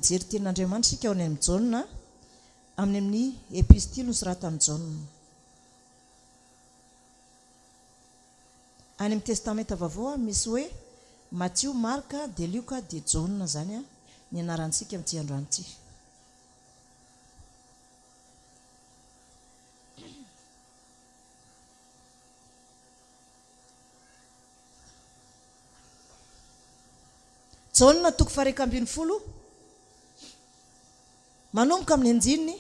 Andeha hijery tenin'Andriamanitra isika ao amin'ny Jaona, amin'ny amin'ny epistily nosoratan'i Jaona. Any amin'ny Testamenta Vaovao misy hoe Matio, Marka, dia Lioka, dia Jaona izany ny anarantsika amin'ity androany ity. Jaona toko faha-11, manomboka amin'ny andininy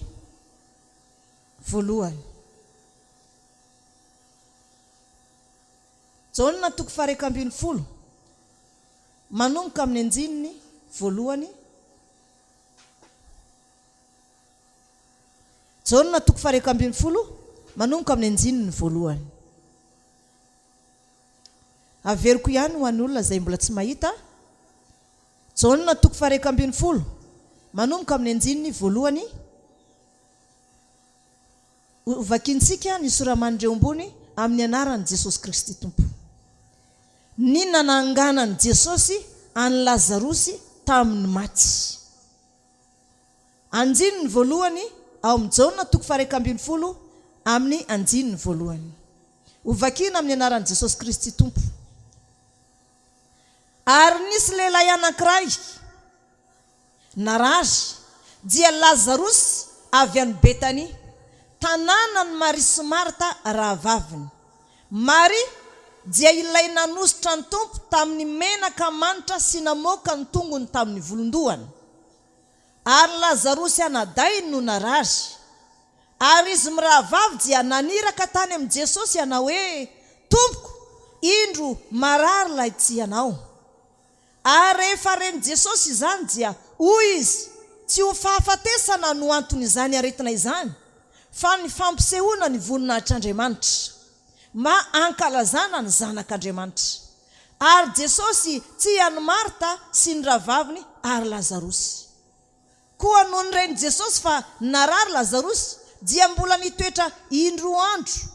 voalohany. Jaona toko faha-11, manomboka amin'ny andininy voalohany. Jaona toko faha-11, manomboka amin'ny andininy voalohany. Averiko ihany ho an'olona izay mbola tsy mahita, Jaona toko faha-11, manomboka amin'ny andininy voalohany, Ho vakintsika ny sora-manindreo ambony amin'ny anaran'i Jesosy Kristy Tompo. Ny nananganan'i Jesosy an'i Lazarosy tamin'ny maty. Andininy voalohany ao amin'ny Jaona toko faha-11 amin'ny andininy voalohany. Ho vakiana amin'ny anaran'i Jesosy Kristy Tompo. Ary nisy lehilahy anankiray narary, dia Lazarosy avy any Betania, tanànan'i Maria sy Marta rahavaviny. Maria dia ilay nanosotra ny Tompo tamin'ny menaka manitra sy namoaka ny tongony tamin'ny volon-dohany. Ary Lazarosy anadahiny no narary. Ary izy mirahavavy dia naniraka tany amin'i Jesosy hanao hoe, Tompoko, indro marary ilay tia Anao. Ary rehefa ren'i Jesosy izany dia hoy Izy, Tsy ho fahafatesana no anton'izany aretina izany, fa ny fampisehoana ny voninahitr'Andriamanitra, mba hankalazana ny Zanak'Andriamanitra. Ary Jesosy tia an'i Marta sy ny rahavaviny ary Lazarosy. Koa nony ren'i Jesosy fa narary Lazarosy, dia mbola nitoetra indroa andro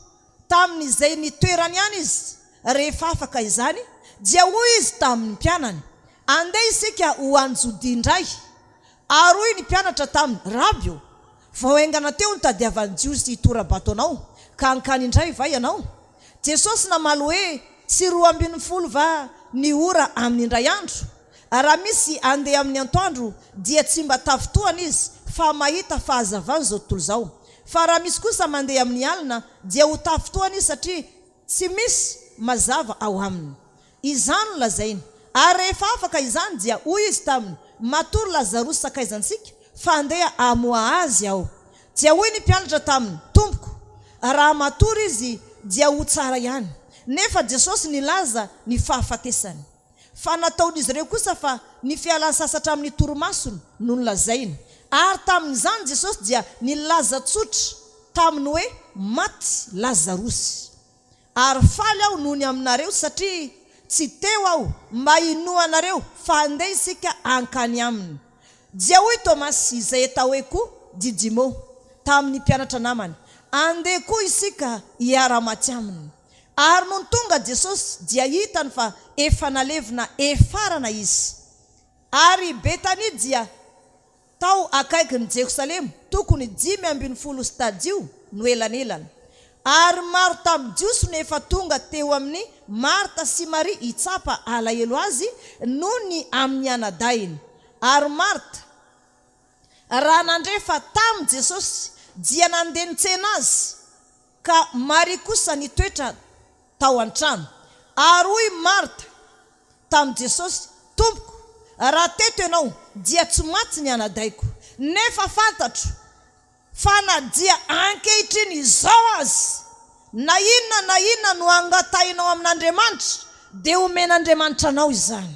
tamin'izay nitoerany ihany izy. Rehefa afaka izany, dia hoy izy tamin'ny mpianany, Andeha isika ho any Jodia indray. Ary hoy ny mpianatra taminy, Raby ô, vao haingana teo nitadiavan'ny Jiosy hitora-bato anao, ka hankany indray va ianao? Jesosy namaly hoe, Tsy 12 va ny ora amin'ny indray andro? Raha misy handeha amin'ny antoandro dia tsy mba tafintohana izy fa mahita fahazavana izao tontolo izao. Fa raha misy kosa mandeha amin'ny alina dia ho tafintohana izy satria tsy misy mazava ao aminy. Izany no lazainy. Ary rehefa afaka izany dia hoy izy taminy, Matory Lazarosy sakaizantsika, fa andeha hamoha azy aho. Dia hoy ny mpianatra taminy, Tompoko, raha matory izy dia ho tsara ihany. Nefa Jesosy nilaza ny fahafatesany. Fa nataon'izy ireo kosa fa ny fialany sasatra amin'ny torimasony no nolazainy. Ary tamin'izany Jesosy dia nilaza tsotra taminy hoe, Maty Lazarosy. Ary faly aho noho ny aminareo satria tsy teo aho mba hinoanareo fa handeha isika hankany aminy. Dia hoy Tomasy, izay atao hoe koa Didimo, tamin'ny mpianatra namany, Andeha koa isika hiara-maty aminy. Ary nony tonga Jesosy dia hitany fa efa nalevina hefarana izy. Ary Betania dia tao akaikin'i Jerosalema, tokony 15 stadio no elanelany. Ary maro tamin'ny Jiosy no efa tonga teo amin'i Marta sy Maria hitsapa alahelo azy noho ny amin'ny anadahiny. Ary Marta, raha nandre fa tamy Jesosy, dia nandeha nitsena azy, ka Maria kosa nitoetra tao an-trano. Ary hoy Marta tamin'i Jesosy, Tompoko, raha teto ianao, dia tsy maty ny anadahiko. Nefa fantatro fa na dia ankehitriny izao aza, na inona na inona no angatahinao amin'Andriamanitra, dia homen'Andriamanitra anao izany.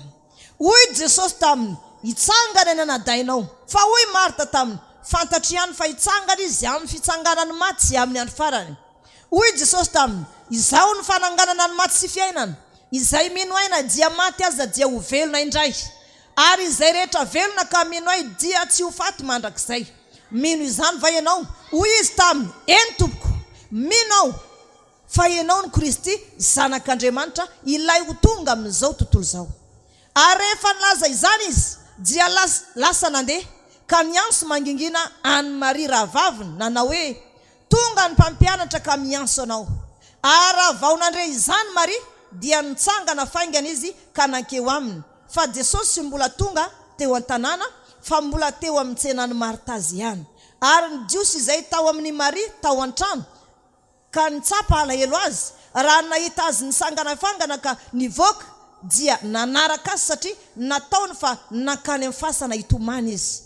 Hoy Jesosy taminy, Hitsangana ny anadahinao. Fa hoy Marta taminy, Fantatro ihany fa hitsangana izy amin'ny fitsanganan'ny maty sy amin'ny andro farany. Hoy Jesosy taminy, Izaho no fananganana ny maty sy fiainana. Izay mino Ahy na dia maty aza dia ho velona indray. Ary izay rehetra velona ka mino Ahy dia tsy ho faty mandrakizay. Mino izany va ianao? Hoy izy taminy, Eny, Tompoko, mino aho fa Ianao no Kristy, Zanak'Andriamanitra, Ilay ho tonga amin'izao tontolo izao. Ary rehefa nilaza izany izy, dia lasa nandeha. ka niantso mangingina an'i Maria rahavaviny, nanao hoe, Tonga ny Mpampianatra ka miantso anao. Ary raha vao nandre izany Maria, dia nitsangana faingana izy ka nankeo aminy, fa Jesosy tsy mbola tonga teo an-tanàna, fa mbola teo amin'ny tsenan'i Martazy ihany. Ary ny Jiosy izay tao amin'i Maria tao an-trano, ka nitsapa alahelo azy, raha nahita azy nisangana fangana ka nivoaka, dia nanaraka azy satria nataony fa nankany amin'ny fasana hitomany izy.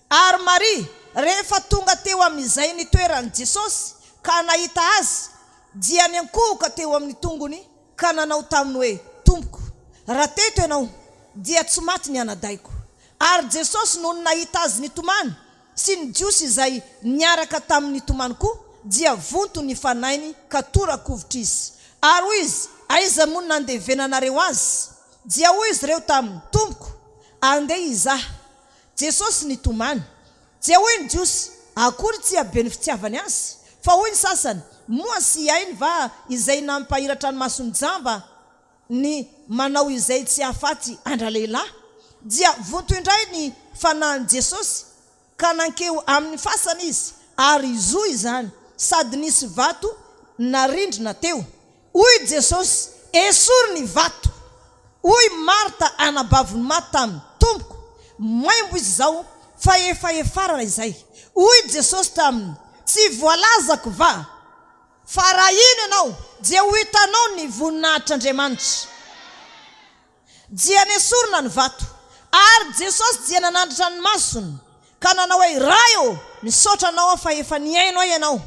Ary Maria, rehefa tonga teo amin'izay nitoeran'i Jesosy ka nahita Azy, dia niankohoka teo amin'ny tongony ka nanao taminy hoe, Tompoko, raha teto Ianao, dia tsy maty ny anadahiko. Ary Jesosy nony nahita azy nitomany, sy ny Jiosy izay niaraka taminy nitomany koa, dia vonto ny fanahiny ka tora-kovitra izy. Ary hoy Izy, Aiza moa no nandevenanareo azy? Dia hoy izy ireo taminy, Tompoko, andeha hizaha. Jesosy nitomany. Dia hoy ny Jiosy, Akory tsy habe ny fitiavany azy? Fa hoy ny sasany, Moa tsy hainy va izay nampahiratra ny mason'ny jamba ny manao izay tsy hahafaty an-dralehilahy? Dia vonto indray ny fanahin'i Jesosy, ka nankeo amin'ny fasana izy, ary zo izany, sady nisy vato narindrina teo. Hoy Jesosy, Esory ny vato. Hoy Marta anabavin'i maty taminy, Tompoko, maimbo izy izao, fa efa hefarana izay. Hoy Jesosy taminy, Tsy voalazako va fa raha hino ianao, dia ho hitanao ny voninahitr'Andriamanitra? Dia nesorina ny vato. Ary Jesosy dia nanandratra ny masony, ka nanao hoe, Ray ô, misaotra Anao aho fa efa nihaino ahy Ianao.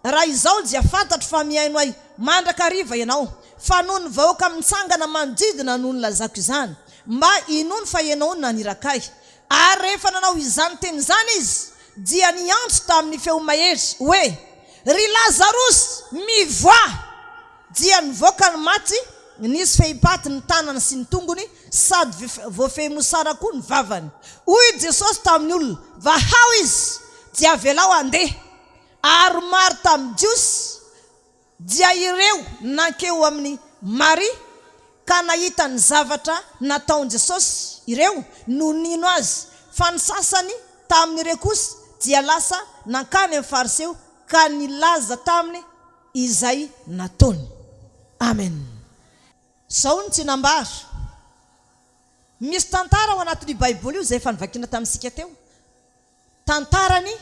Raha izao dia fantatro fa mihaino ahy mandrakariva Ianao, fa noho ny vahoaka mitsangana manodidina no nilazako izany, mba hinoany fa Ianao no naniraka ahy. Ary rehefa nanao izany teny izany Izy, dia niantso tamin'ny feo mahery hoe, Ry Lazarosy, mivoaha! Dia nivoaka ny maty, nisy fehipaty ny tanany sy ny tongony, sady voafehy mosara koa ny vavany. Hoy Jesosy tamin'ny olona, Vahao izy, dia avelao handeha. Ary maro tamin'ny Jiosy dia ireo nankeo amin'i Maria ka nahita ny zavatra nataon'i Jesosy ireo no nino Azy, fa ny sasany tamin'ireo kosa dia lasa nankany amin'ny Fariseo ka nilaza taminy izay nataony. Amen. Zao no tiana ambara. Misy tantara ao anatin'io baiboly io izay efa novakiana tamintsika teo. Tantaran'i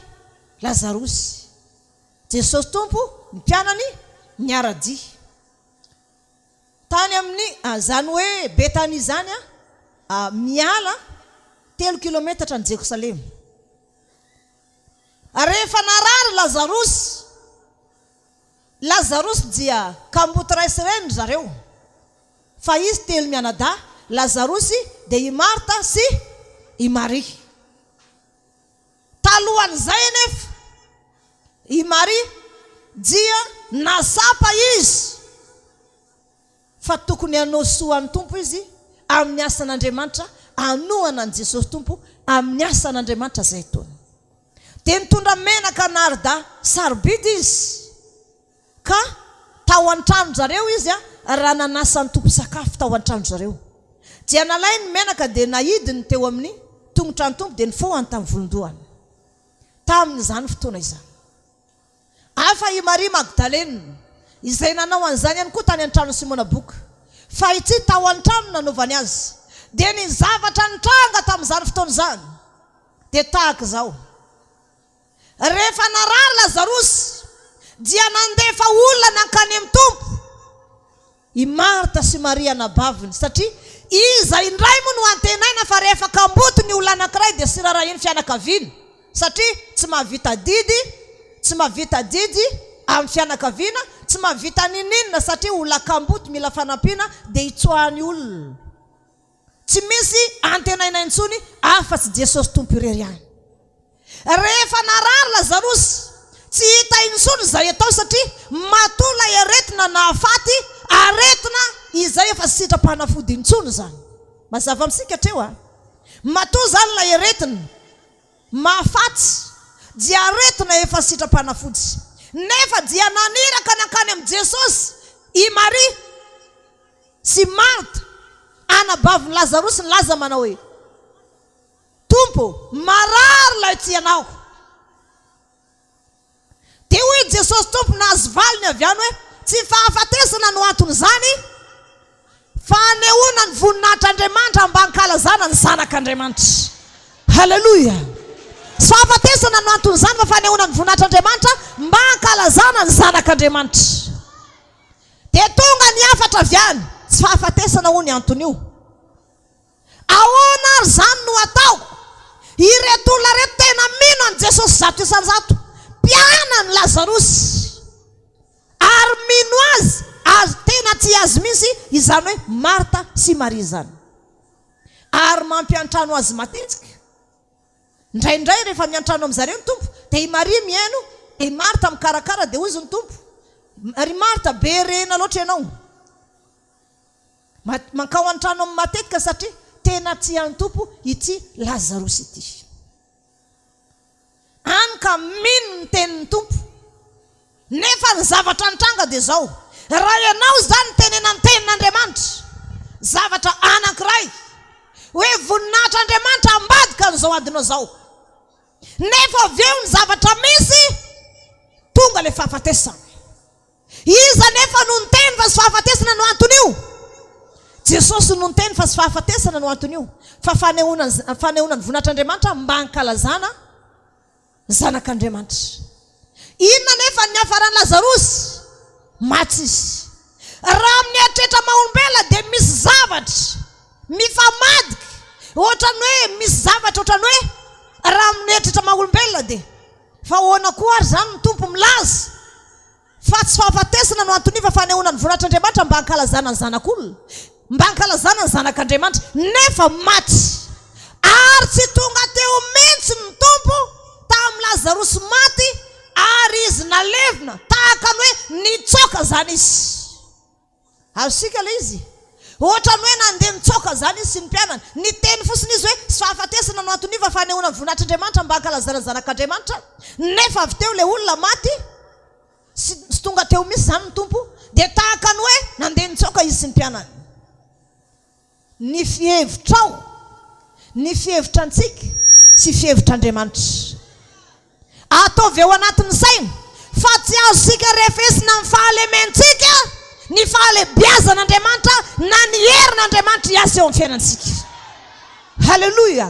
Lazarosy. Jesosy Tompo, ny mpianany niara-dia. Tany amin'ny, izany hoe Betania izany, miala telo kilometatra an'i Jerosalema. Rehefa narary Lazarosy, Lazarosy dia kamboty ray sy reny ry zareo, fa izy telo mianadahy, Lazarosy dia i Marta sy i Maria. Talohan'izay anefa, i Maria dia nahatsapa izy Fa tokony hanao soa an'ny Tompo izy amin'ny asan'Andriamanitra, hanohana an'i Jesosy Tompo amin'ny asan'Andriamanitra izay ataony. Dia nitondra menaka narda sarobidy izy, ka tao an-tranon-jareo izy raha nanasa ny Tompo sakafo tao an-tranon-jareo. Dia nalainy ny menaka dia naidiny teo amin'ny tongotra ny Tompo dia nifohany tamin'ny volon-dohany. Tamin'izany fotoana izany. Hafa i Maria Magdalena, izay nanao an'izany ihany koa tany an-tranon'i Simona boka. Fa ity tao an-trano no nanaovany azy. Dia ny zavatra nitranga tamin'izany fotoana izany dia tahaka izao, Rehefa narary Lazarosy, dia nandefa olona nankany amin'ny Tompo. I Marta sy Maria anabaviny, satria iza indray moa no antenaina fa rehefa kamboty ny olona anankiray dia tsy rarahian'ny fianakaviana, satria tsy mahavita adidy, tsy mahavita adidy amin'ny fianakaviana, tsy mahavita ninoninona satria olona kamboty mila fanampiana dia itsoahan'ny olona. Tsy misy antenaina intsony afa-tsy Jesosy Tompo irery ihany. Rehefa narary Lazarosy, tsy hita intsony izay atao satria matoa ilay aretina nahafaty, aretina izay efa tsy sitram-panafody intsony izany. Mazava amintsika hatreo a! Matoa izany ilay aretina mahafaty dia aretina efa sitram-panafody. Nefa dia naniraka nankany amin'i Jesosy i Maria. Sy Marta, anabavin'i Lazarosy, nilaza manao hoe, Tompo. Tompo, marary ilay tia anao. Dia hoy Jesosy Tompo nahazo valiny avy any hoe, Tsy fahafatesana no anton'izany, fa hanehoana ny voninahitr'Andriamanitra mba hankalazana ny Zanak'Andriamanitra. Haleloia! Tsy fahafatesana no anton'izany, fa fanehoana ny voninahitr'Andriamanitra mba hankalazana ny Zanak'Andriamanitra. Dia tonga ny hafatra avy any, tsy fahafatesana hono ny anton'io. Ahoana ary izany no atao? Ireto olona ireto tena mino an'i Jesosy 100%, mpianany Lazarosy, ary mino azy ary tena tia azy mihitsy izany hoe Marta sy Maria izany. Ary mampiantrano azy matetika. Indraindray rehefa miantrano amin'zareo ny Tompo dia i Maria mihaino dia i Marta mikarakara dia hoy izy ny Tompo, Ry Marta, be rena loatra ianao. Mankao an-trano aminy matetika satria tena tia ny Tompo ity Lazarosy ity. Any ka mino ny tenin'ny Tompo. Nefa ny zavatra nitranga dia izao, raha ianao izany nitenena ny tenin'Andriamanitra, zavatra anankiray, hoe voninahitr'Andriamanitra ambadika an'izao adinao izao, nefa avy eo ny zavatra misy, tonga ilay fahafatesana. Iza anefa no niteny fa tsy fahafatesana no anton'io? Jesosy no niteny fa tsy fahafatesana no anton'io, fa fanehoana ny fanehoana ny voninahitr'Andriamanitra mba hankalazana ny Zanak'Andriamanitra. Inona anefa ny niafaran'i Lazarosy? Maty izy. Raha amin'ny eritreritra maha-olombelona dia misy zavatra mifamadika, ohatran'ny hoe misy zavatra ohatran'ny hoe raha amin'ny eritreritra maha-olombelona dia Fa ahoana koa ary izany ny Tompo milaza fa tsy fahafatesana no anton'io fa fanehoana ny voninahitr'Andriamanitra mba hankalazana ny Zanak'olona, mba hankalazana ny Zanak'Andriamanitra, nefa maty ary tsy tonga teo mihitsy ny Tompo tamin'i Lazarosy maty ary izy nalevina tahaka ny hoe nitsoaka izany izy. Azontsika ilay izy? Ohatran'ny hoe nandeha nitsoaka izany izy sy ny mpianany. Niteny fotsiny izy hoe, Tsy fahafatesana no anton'io fa fanehoana ny voninahitr'Andriamanitra mba hankalazana ny Zanak'Andriamanitra. Nefa avy teo ilay olona maty, sy tsy tonga teo mihitsy izany ny Tompo, dia tahaka ny hoe nandeha nitsoaka izy sy ny mpianany. Ny fihevitrao, ny fihevitra antsika sy fihevitr'Andriamanitra. Ataovy ao anatin'ny saina fa tsy azontsika refesina amin'ny fahalementsika ny fahalebiazan'Andriamanitra na ny herin'Andriamanitra hiasa eo amin'ny fiainantsika. Haleloia!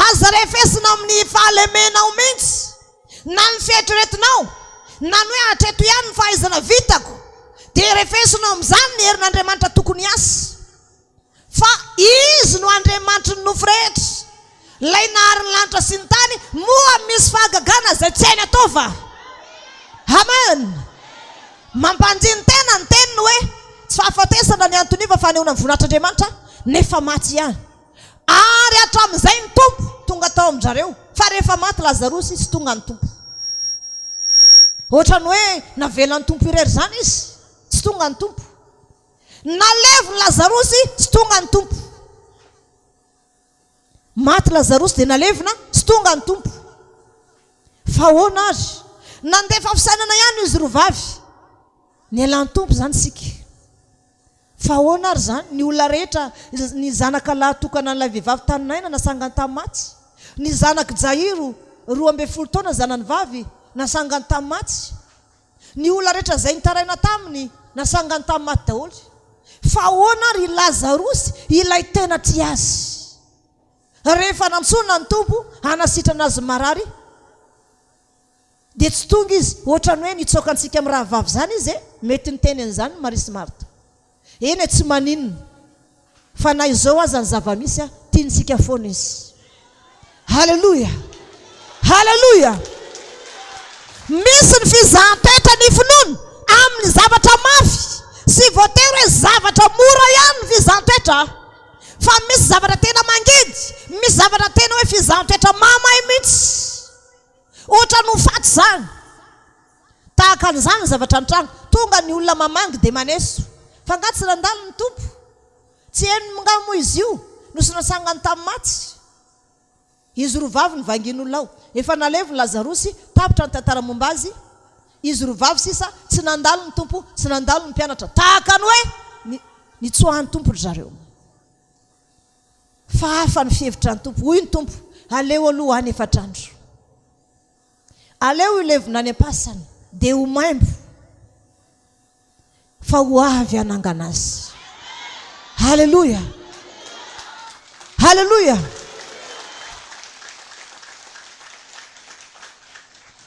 Aza refesina amin'ny fahalemenao mihitsy na ny fieritreretinao na ny hoe hatreto ihany ny fahaizana vitako dia refesina amin'izany ny herin'Andriamanitra tokony hiasa. Fa Izy no Andriamanitry ny nofo rehetra, Ilay nahary ny lanitra sy ny tany, moa misy fahagagana izay tsy hainy atao va? Amen! Mampandini-tena ny teniny hoe, tsy fahafatesana ny anton'io fa fanehoana ny voninahitr'Andriamanitra, nefa maty ihany. Ary hatramin'izay ny Tompo tonga tao amin-dRareo, fa rehefa maty Lazarosy, tsy tonga ny Tompo. Ohatran'ny hoe navelan'ny Tompo irery izany izy, tsy tonga ny Tompo. Naleviny Lazarosy, tsy tonga ny Tompo. Maty Lazarosy dia nalevina, tsy tonga ny Tompo. Fa ahoana ary? Nandefa fisainana ihany izy roa vavy. Nialan'ny Tompo izany isika. Fa ahoana ary izany? Ny olona rehetra, ny zanaka lahy tokana an'ilay vehivavy tany Naina nasangany tamin'ny maty. Ny zanak'i Jairo, 12 taona zanany vavy, nasangany tamin'ny maty. Ny olona rehetra izay nitaraina taminy, nasangany tamin'ny maty daholo. Fa ahoana ary i Lazarosy, ilay tena tia azy? Rehefa nantsoina ny Tompo hanasitrana azy marary, dia tsy tonga izy. Ohatran'ny hoe nitsoaka antsika mirahavavy izany izy e! Mety niteny an'izany Maria sy Marta. Eny e, tsy maninona. Fa na izao aza ny zava-misy a, tiantsika foana Izy. Haleloia! Haleloia! Misy ny fizahan-toetra ny finoana amin'ny zavatra mafy. Tsy voatery hoe zavatra mora ihany ny fizahan-toetra, fa misy zavatra tena mangidy, misy zavatra tena hoe fizahan-toetra mamay mihitsy. Ohatran'ny ho faty izany. Tahaka an'izany ny zavatra nitranga. Tonga ny olona mamangy dia maneso. Fa angaha tsy nandalo ny Tompo? Tsy henony angaha moa izy io no sy nasangany tamin'ny maty? Izy roa vavy no vangin'olona ao. Efa naleviny Lazarosy, tapitra ny tantara momba azy. Izy roa vavy sisa, tsy nandalo ny Tompo, tsy nandalo ny mpianatra. Tahaka ny hoe nitsoahan'ny Tompo ry zareo. Fa hafa ny fihevitra ny Tompo. Hoy ny Tompo, Aleo aloha any efatr'andro. Aleo hilevina any am-pasana dia ho maimbo fa ho avy hanangana azy. Haleloia! Haleloia!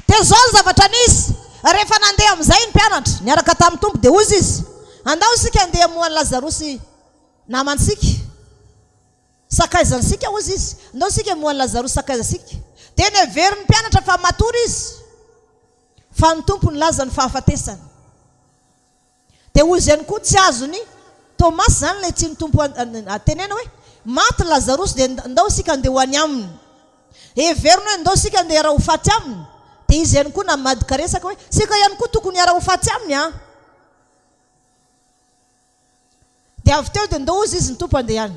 Dia izao ny zavatra nisy, rehefa nandeha amin'izay ny mpianatra, niaraka tamin'ny Tompo, dia hoy izy, Andao isika handeha hamoha an'i Lazarosy namantsika. Sakaizantsika, hozy izy. Ndao isika hamoha an'i Lazarosy sakaizantsika. Dia neverin'ny mpianatra fa matory izy, fa ny Tompo nilaza ny fahafatesany. Dia hozy ihany koa, tsy azon'i Tomasy izany ilay tian'ny Tompo tenena hoe, maty Lazarosy dia ndao isika handeha ho any aminy. Heveriny hoe ndao isika handeha hiara ho faty aminy. Dia izy ihany koa namadika resaka hoe, isika ihany koa tokony hiara ho faty aminy an! Dia avy teo dia ndao hozy izy ny Tompo handeha any.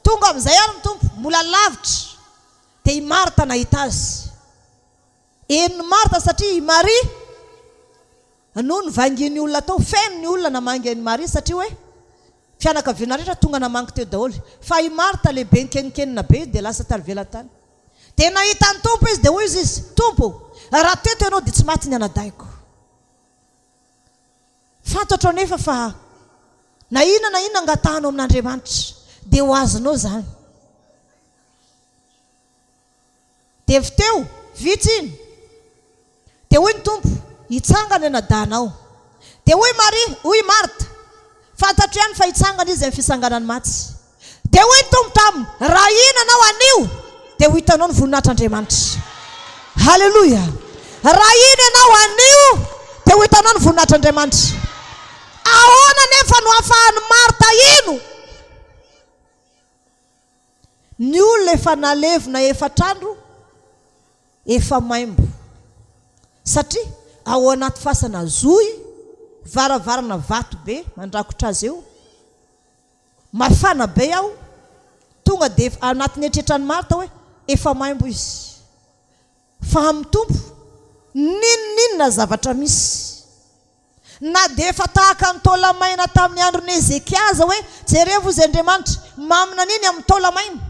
Tonga amin'izay ary ny Tompo, mbola lavitra, dia i Marta nahita Azy. Henon'i Marta satria i Maria no nivaingin'ny olona tao, feno ny olona namangy an'i Maria satria hoe fianakaviana rehetra tonga namangy teo daholo. Fa i Marta lehibe nikenonkenona be dia lasa tany ivelany tany. Dia nahita ny Tompo izy dia hoy izy, Tompo, raha teto Ianao dia tsy maty ny anadahiko. Fantatro anefa fa na inona na inona angatahanao amin'Andriamanitra, dia ho azonao izany. Dia avy teo, vitsy iny. Dia hoy ny Tompo, Hitsangana ny anadahinao. Dia hoy Maria, hoy i Marta, Fantatro ihany fa hitsangana izy amin'ny fitsanganan'ny maty. Dia hoy ny Tompo taminy, Raha hino ianao anio, dia ho hitanao ny voninahitr'Andriamanitra. Haleloia! Raha hino ianao anio, dia ho hitanao ny voninahitr'Andriamanitra. Ahoana anefa no ahafahan'i Marta hino? Ny olona efa nalevina efatr'andro efa maimbo. Satria ao anaty fasana zohy, varavarana vato be mandrakotra azy eo. Mafana be aho, tonga dia anatin'ny eritreritran'i Martha hoe efa maimbo izy. Fa amin'ny Tompo, n'inon'inona zavatra misy, na dia efa tahaka ny taola-maina tamin'ny andron'i Hezekia aza hoe, Jerevo izy Andriamanitra, maminania ny amin'ny taola-maina.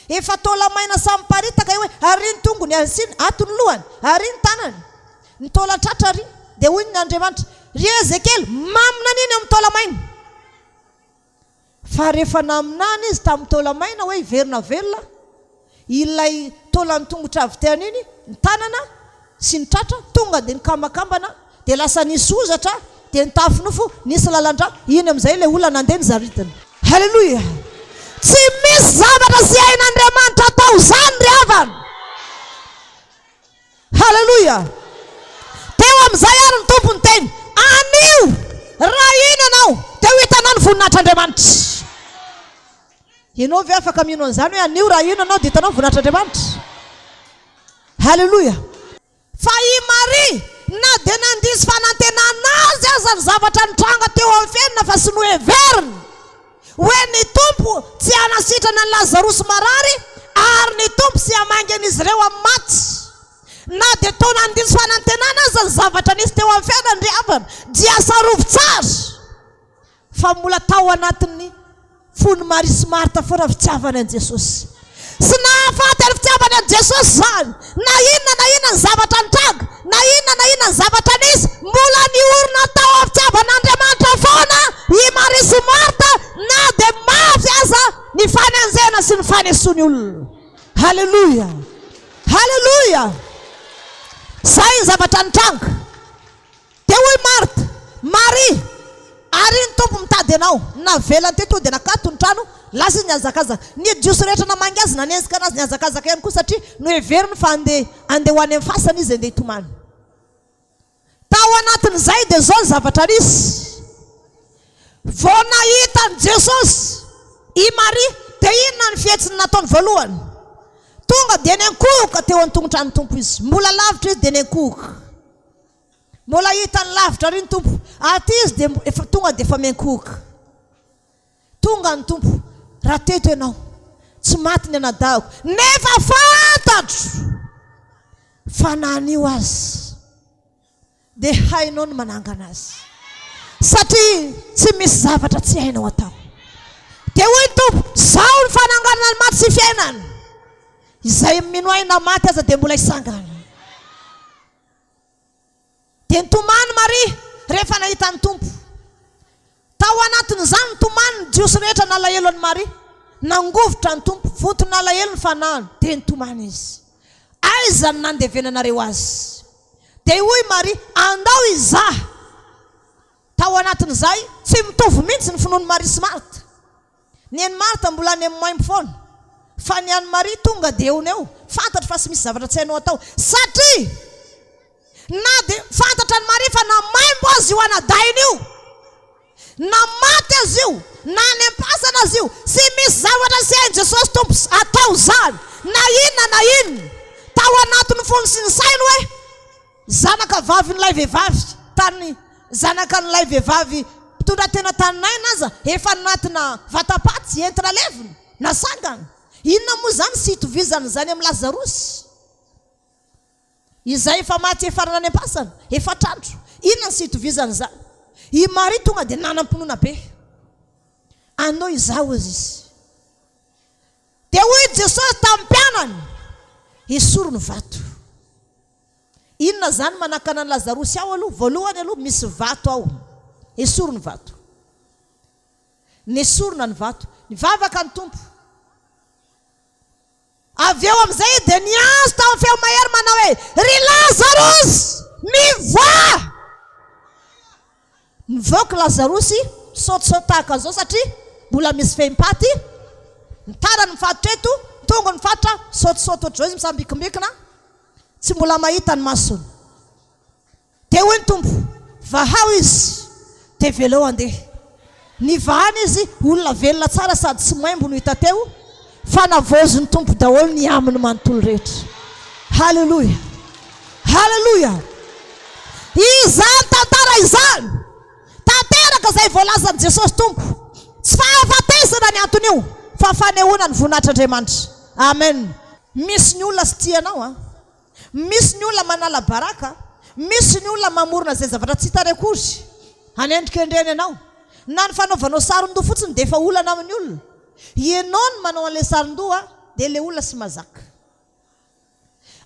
Efa taola-maina samy miparitaka io hoe, ary ny tongony, asiany, ato ny lohany, ary ny tanany, ny taolan-tratra ary. Dia hoy ny Andriamanitra, Ry Ezekiela, maminania ny amin'ny taola-maina. Fa rehefa naminany izy tamin'ny taola-maina hoe hiverina velona, ilay taolan-tongotra avy teny iny, ny tanana sy ny tratra, tonga dia nikambakambana, dia lasa nisy hozatra, dia nitafy nofo, nisy lalan-drà, iny amin'izay ilay olona nandeha ny zaridina. Haleloia! Tsy misy zavatra tsy hain'Andriamanitra atao izany ry havana! Haleloia! Teo amin'izay àry ny Tompo niteny, Anio, raha hino ianao, dia ho hitanao ny voninahitr'Andriamanitra. Ianao ve afaka mino an'izany hoe anio, raha hino ianao, dia hitanao ny voninahitr'Andriamanitra? Haleloia! Fa i Maria, na dia nandiso fanantenana azy aza ny zavatra nitranga teo amin'ny fiainana fa tsy noheveriny hoe ny Tompo tsy hanasitrana an'i Lazarosy marary ary ny Tompo tsy hamangy an'izy ireo amin'ny maty. Na dia toa nandiso fanantenana aza ny zavatra nisy teo amin'ny fiainany ry havana, dia tsarovy tsara fa mbola tao anatin'ny fon'i Maria sy Marta foana ny fitiavany an'i Jesosy. Tsy nahafaty ny fitiavany an'i Jesosy izany. Na inona na inona ny zavatra nitranga, na inona na inona ny zavatra nisy, mbola niorina tao amin'ny fitiavan'Andriamanitra foana i Maria sy Marta, na dia mafy aza ny fanenjehana sy ny fanesoan'ny olona. Haleloia! Haleloia! Izay ny zavatra nitranga. Dia hoy Marta, Maria, ary ny Tompo mitady anao. Navelany teo tonga dia nakato ny trano, lasa izy nihazakazaka. Ny Jiosy rehetra namangy azy, nanenjika anazy nihazakazaka ihany koa satria noheveriny fa handeha handeha ho any amin'ny fasana izy handeha hitomany. Tao anatin'izay dia izao ny zavatra nisy. Vao nahita an'i Jesosy i Maria dia inona ny fihetsiny nataony voalohany? Tonga dia niankohoka teo an-tongotran'ny Tompo izy. Mbola lavitra izy dia niankohoka. Mbola hitany lavitra ary ny Tompo. Aty izy dia efa tonga dia efa miankohoka. Tonga ny Tompo, raha teto ianao, tsy maty ny anadahiko, nefa fantatro fa na anio aza dia hainao ny manangana azy, satria tsy misy zavatra tsy hainao atao. Dia hoy ny Tompo, Izaho no fananganana ny maty sy fiainana. Izay mino ahy na maty aza dia mbola hisangana. Dia nitomany Maria rehefa nahita ny Tompo. Tao anatin'izany nitomany ny Jiosy rehetra nalahelo an'i Maria. Nangovitra ny Tompo, vonton'alahelo ny fanahiny, dia nitomany izy. Aiza no nandevenanareo azy? Dia hoy Maria, Andao hizaha. Tao anatin'izay, tsy mitovy mihitsy ny finoan'i Maria sy Marta. Ny an'i Marta mbola any amin'ny maimbo foana, fa ny an'i Maria tonga dia eo no eo, fantatro fa tsy misy zavatra tsy hainao atao, satria na dia fantatra an'i Maria fa na maimbo aza io anadahiny io, na maty aza io, na any am-pasana aza io, tsy misy zavatra tsy hain'i Jesosy Tompo atao izany, na inona na inona. Tao anatin'ny fony sy ny sainy hoe. Zanaka vavin'ilay vehivavy tany zanakan'ilay vehivavy mpitondratena tany Naina aza efa anatina vatapaty entina levona, nasangana. Inona moa izany sy itovizana izany amin'i Lazarosy izay efa maty hefarana any am-pasana, efatr'andro? Inona ny sy itovizana izany? I Maria tonga dia nanam-pinoana be. Anao izaho, hozy izy. Dia hoy Jesosy tamin'ny mpianany, Esory ny vato. Inona izany manakana an'i Lazarosy ao aloha? Voalohany aloha, misy vato ao. Esory ny vato. Nesorina ny vato. Nivavaka ny Tompo. Avy eo amin'izay dia niantso tamin'ny feo mahery manao hoe, Ry Lazarosy, mivoaha! Mivoaka Lazarosy, misaotisaoty tahaka an'izao satria mbola misy fehim-paty, ny tanany mifatotra eto, ny tongony mifatotra, misaotisaoty ohatr'izao izy misambikimbikina, tsy mbola mahita ny masony. Dia hoy ny Tompo, Vahao izy, dia veleo handeha. Nivahana izy, olona velona tsara sady tsy maimbo no hita teo, fa navaozin'ny Tompo daholo ny aminy manontolo rehetra. Haleloia! Haleloia! Izany tantara izany, tanteraka izay voalazan'i Jesosy Tompo. Tsy fahafatesana ny anton'io, fa fanehoana ny voninahitr'Andriamanitra. Amen. Misy ny olona tsy tia anao an. Misy ny olona manala baraka, misy ny olona mamorona izay zavatra tsy hitany akory hanendrikendrehany anao. Na ny fanaovanao saron-doha fotsiny dia efa olana amin'ny olona. Ianao no manao an'ilay saron-doha dia ilay olona sy mazaka.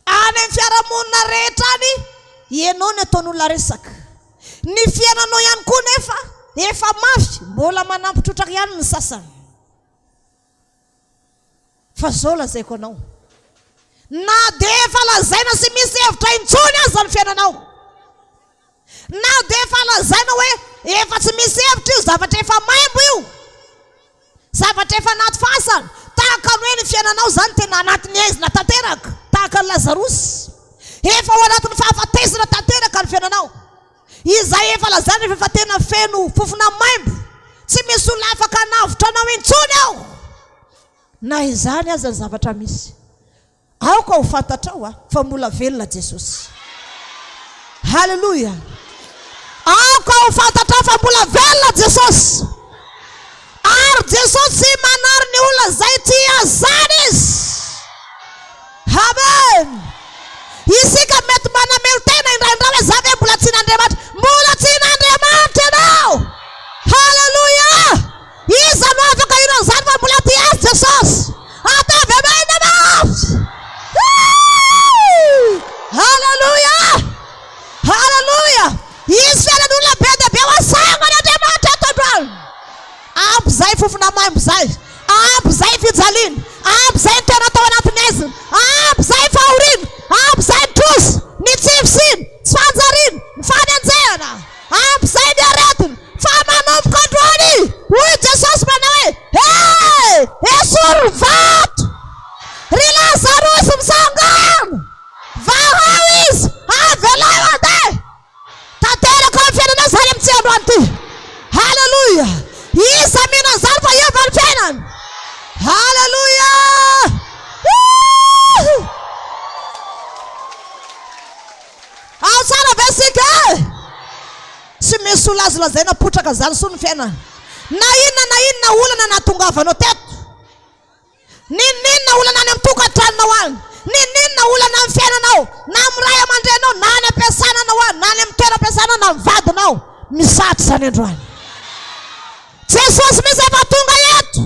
Any amin'ny fiarahamonina rehetra any, ianao no ataon'olona resaka. Ny fiainanao ihany koa nefa efa mafy, mbola manampy trotraka ihany ny sasany. Fa zao lazaiko anao, na dia efa lazaina sy misy hevitra intsony aza ny fiainanao, na dia efa lazaina hoe efa tsy misy hevitra io, zavatra efa maimbo io, zavatra efa anaty fasana, tahaka ny hoe ny fiainanao izany tena anatin'ny haizina tanteraka, tahaka an'i Lazarosy, efa ao anatin'ny fahafatesana tanteraka ny fiainanao. Izay efa lazaina fa efa tena feno fofona maimbo, tsy misy olona afaka hanavotra anao intsony ao. Na izany aza ny zavatra misy, aoka ho fantatrao fa mbola velona Jesosy. Haleloia! Aoka ho fantatrao fa mbola velona Jesosy. Ary Jesosy tsy manary ny olona izay tia Azy izany Izy. Amen. Isika mety manamelo-tena indraindray hoe za ve mbola tian'Andriamanitra? Mbola tian'Andriamanitra ianao. Haleloia. Iza no afaka hino an'izany fa mbola tia azy Jesosy? Ataovy amen mafy. Haleloia. Haleloia. Hisy fiainan'olona be dia be ho asangan'Andriamanitra eto androany. Ampy izay fofona maimbo izay. Ampy izay fijaliana. Ampy izay ny toerana tao anatin'ny haizina. Ampy izay fahoriana. Ampy izay ny trosa, ny tsy fisiana, tsy fanjariana, ny fanenjehana. Ampy izay ny aretina. Fa manomboka androany, hoy Jesosy manao hoe, He! Esory ny vato! Ry Lazarosy mitsangàna! Vahao izy, avelao handeha! Tanteraka ao amin'ny fiainanao izany amin'ity androany ity. Haleloia! Iza mino an'izany fa hiova ny fiainany? Haleloia! Ao tsara ve isika e? Tsy misy olona azo lazaina potraka izany soa ny fiainana. Na inona na inona olana nahatongavanao teto. N'inon'inona olana any amin'ny tokantranonao any, n'inon'inona olana amin'ny fiainanao, na amin'ny ray aman-dreninao, na any am-piasana anao any, na any amin'ny toeram-piasana na amin'ny vadinao, misatra izany androany. Jesosy mihitsy efa tonga eto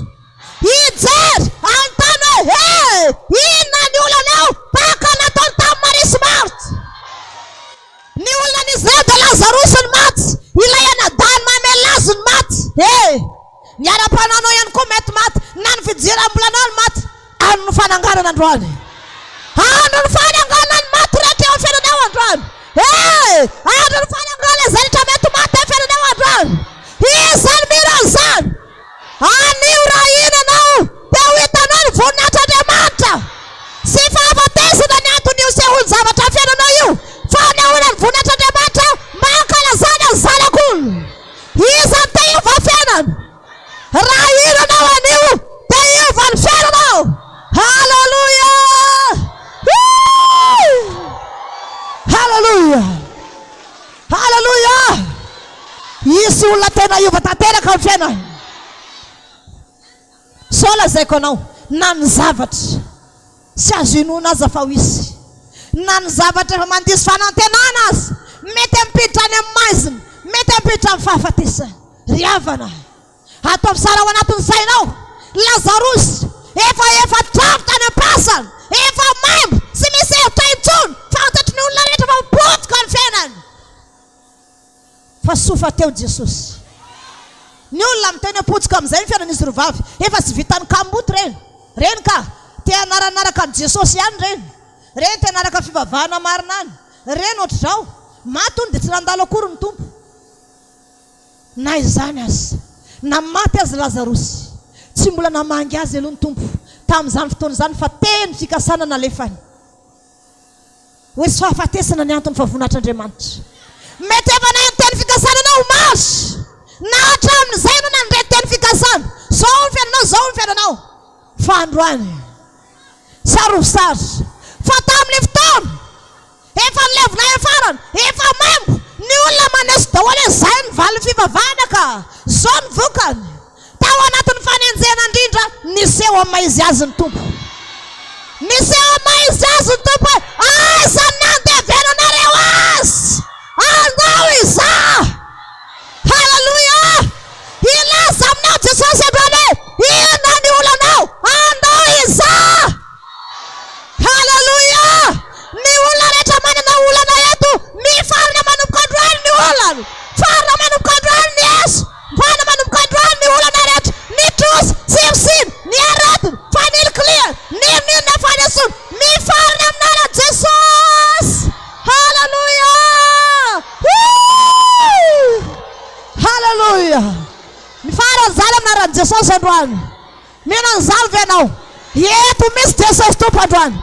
hijery, hanontany hoe, He! Inona ny olana? fahafatesana androany. Andron'ny fananganana ny maty rehetra eo amin'ny fiainanao androany. Eh! Andron'ny fananganana izay rehetra mety maty eo amin'ny fiainanao androany. Izany mino an'izany. Anio raha hino ianao dia ho hitanao ny voninahitr'Andriamanitra. Tsy fahafatesana ny anton'io sehon-javatra amin'ny fiainanao io, fa hanehoana ny voninahitr'Andriamanitra mba hankalazana ny Zanak'olona. Iza no te hiova fiainana? Raha hino ianao anio dia hiova ny fiainanao. Haleloia! Haleloia! Haleloia! Hisy olona tena hiova tanteraka ny fiainany. Sao lazaiko anao, na ny zavatra tsy azo inoana aza fa ho hisy, na ny zavatra efa mandiso fanantenana aza, mety hampiditra any amin'ny maizina, mety hampiditra amin'ny fahafatesana. Ry havana, Ataovy tsara ao anatin'ny sainao. Lazarosy, efa efa trano tany am-pasana, efa maimbo, tsy misy hevitra intsony, fantatry ny olona rehetra fa potika ny fiainany. Fa soa fa teo Jesosy. Ny olona miteny hoe potika amin'izay ny fiainan'izy roa vavy, efa tsy vitan'ny kamboty ireny. Ireny ka, te hanaranaraka an'i Jesosy ihany ireny. Ireny te hanaraka fivavahana marina any. Ireny ohatr'izao, maty hono dia tsy nandalo akory ny Tompo. Na izany aza, na maty aza Lazarosy, tsy mbola namangy azy aloha ny Tompo tamin'izany fotoana izany fa teny fikasana nalefany hoe tsy fahafatesana ny antony fa voninahitr'Andriamanitra. Mety efa naheno teny fikasana ianao omaly, na hatramin'izay ianao nandre teny fikasana, izao ny fiainanao, izao ny fiainanao, fa androany, tsarovy sary fa tamin'ny fotoana Efa nilevina eo farany, efa maimbo, ny olona maneso daholo hoe zay ny valin'ny fivavahana ka! Zao ny vokany. Tao anatin'ny fanenjehana indrindra, niseho amin'ny maha izy azy ny Tompo. Niseho amin'ny maha izy azy ny Tompo hoe aiza ny nandevenanareo azy? Andao hizaha! Haleloia! Hilaza aminao Jesosy androany hoe inona ny olanao? Andao hizaha! Haleloia! Ny olona rehetra manana olana eto, mifarana manomboka androany ny olana. Farana manomboka androany ny eso. Mifarana manomboka androany ny olana rehetra, ny trosa, tsy fisiana, ny aretina, fanilikilihana, n'inon'inona fanesoana. Mifarana amin'ny anaran'i Jesosy! Haleloia! Woo! Haleloia! Mifarana izany amin'ny anaran'i Jesosy androany. Mino an'izany ve ianao? Eto misy Jesosy Tompo androany.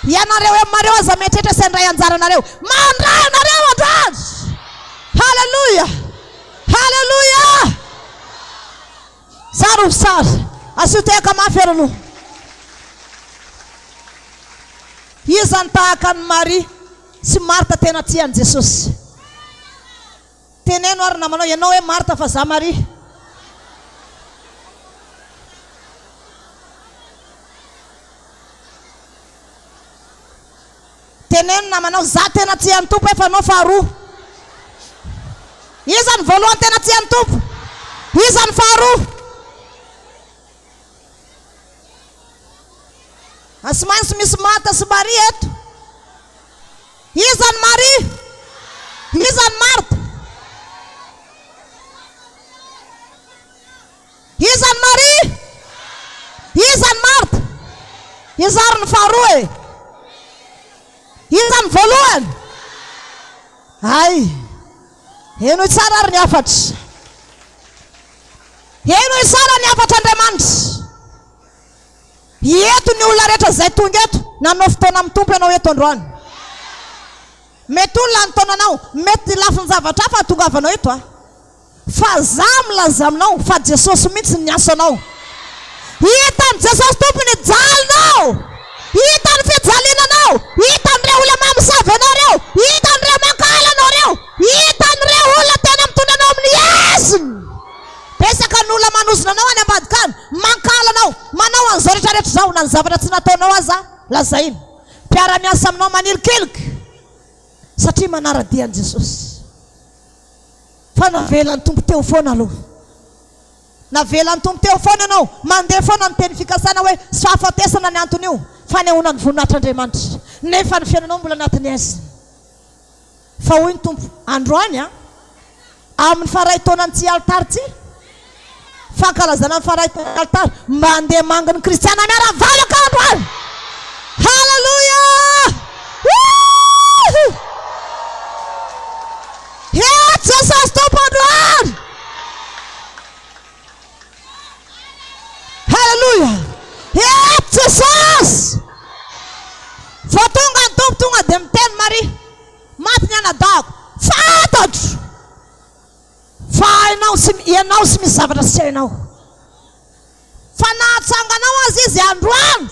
Ianareo eo mareo aza mieritreritra sy handray anjara anareo. Mandray anareo androany! Haleloia! Haleloia! Tsarovy tsara. Asio tehaka mafy ery aloha. Iza no tahaka an'i Maria sy Marta tena tia an'i Jesosy? Teneno ary namanao, ianao hoe Marta fa za Maria. Teneno namanao, za tena tia an'i Tompo efa anao faharoa. Iza ny voalohany tena tia an'i Tompo? Iza ny faharoa? Tsy maintsy misy Marta sy Maria eto. Iza ny Maria? Iza ny Marta? Iza ny Maria? Iza ny Marta? Iza ary ny faharoa e? Iza ny voalohany? Hay! Henoy tsara ary ny hafatra. Henoy tsara ny hafatr'Andriamanitra. Eto ny olona rehetra izay tonga eto, nanao fotoana amin'ny Tompo ianao eto androany. Mety olona ny taonanao, mety lafin-javatra hafa hahatongavanao eto a. Fa za milaza aminao fa Jesosy mihitsy niantso anao. Hitan'i Jesosy Tompo ny jalinao. Hitany ny fijaliananao. Hitany ireo olona mamosavy anao ireo. Hitany ireo mankahala anao ireo. Hitany ireo olona tena mitondra anao amin'ny heziny. Betsaka ny olona manozona anao any ambadika any, mankahala anao, manao an'izao rehetra rehetra izao na ny zavatra tsy nataonao aza lazainy. Mpiara-miasa aminao manilikilika satria manara-dia an'i Jesosy. Fa navelan'ny Tompo teo foana aloha. Navelan'ny Tompo teo foana ianao. Mandeha foana ny teny fikasana hoe tsy fahafatesana ny anton'io, fanehoana ny voninahitr'Andriamanitra. Nefa ny fiainanao mbola anatin'ny haizina. Fa hoy ny Tompo, androany an, amin'ny faray taonan'ity alitara ity, fankalazana ny faray taonan'ny alitara, mba handeha manginy kristiana miara-mivavaka androany! Haleloia! Woohoo! Eto Jesosy Tompo androany! Haleloia! Eto Jesosy! Vao tonga ny Tompo tonga dia miteny Maria, maty ny anadahiko. Fantatro fa hainao sy ianao sy misy zavatra tsy hainao. Fa nahatsanganao aza izy androany,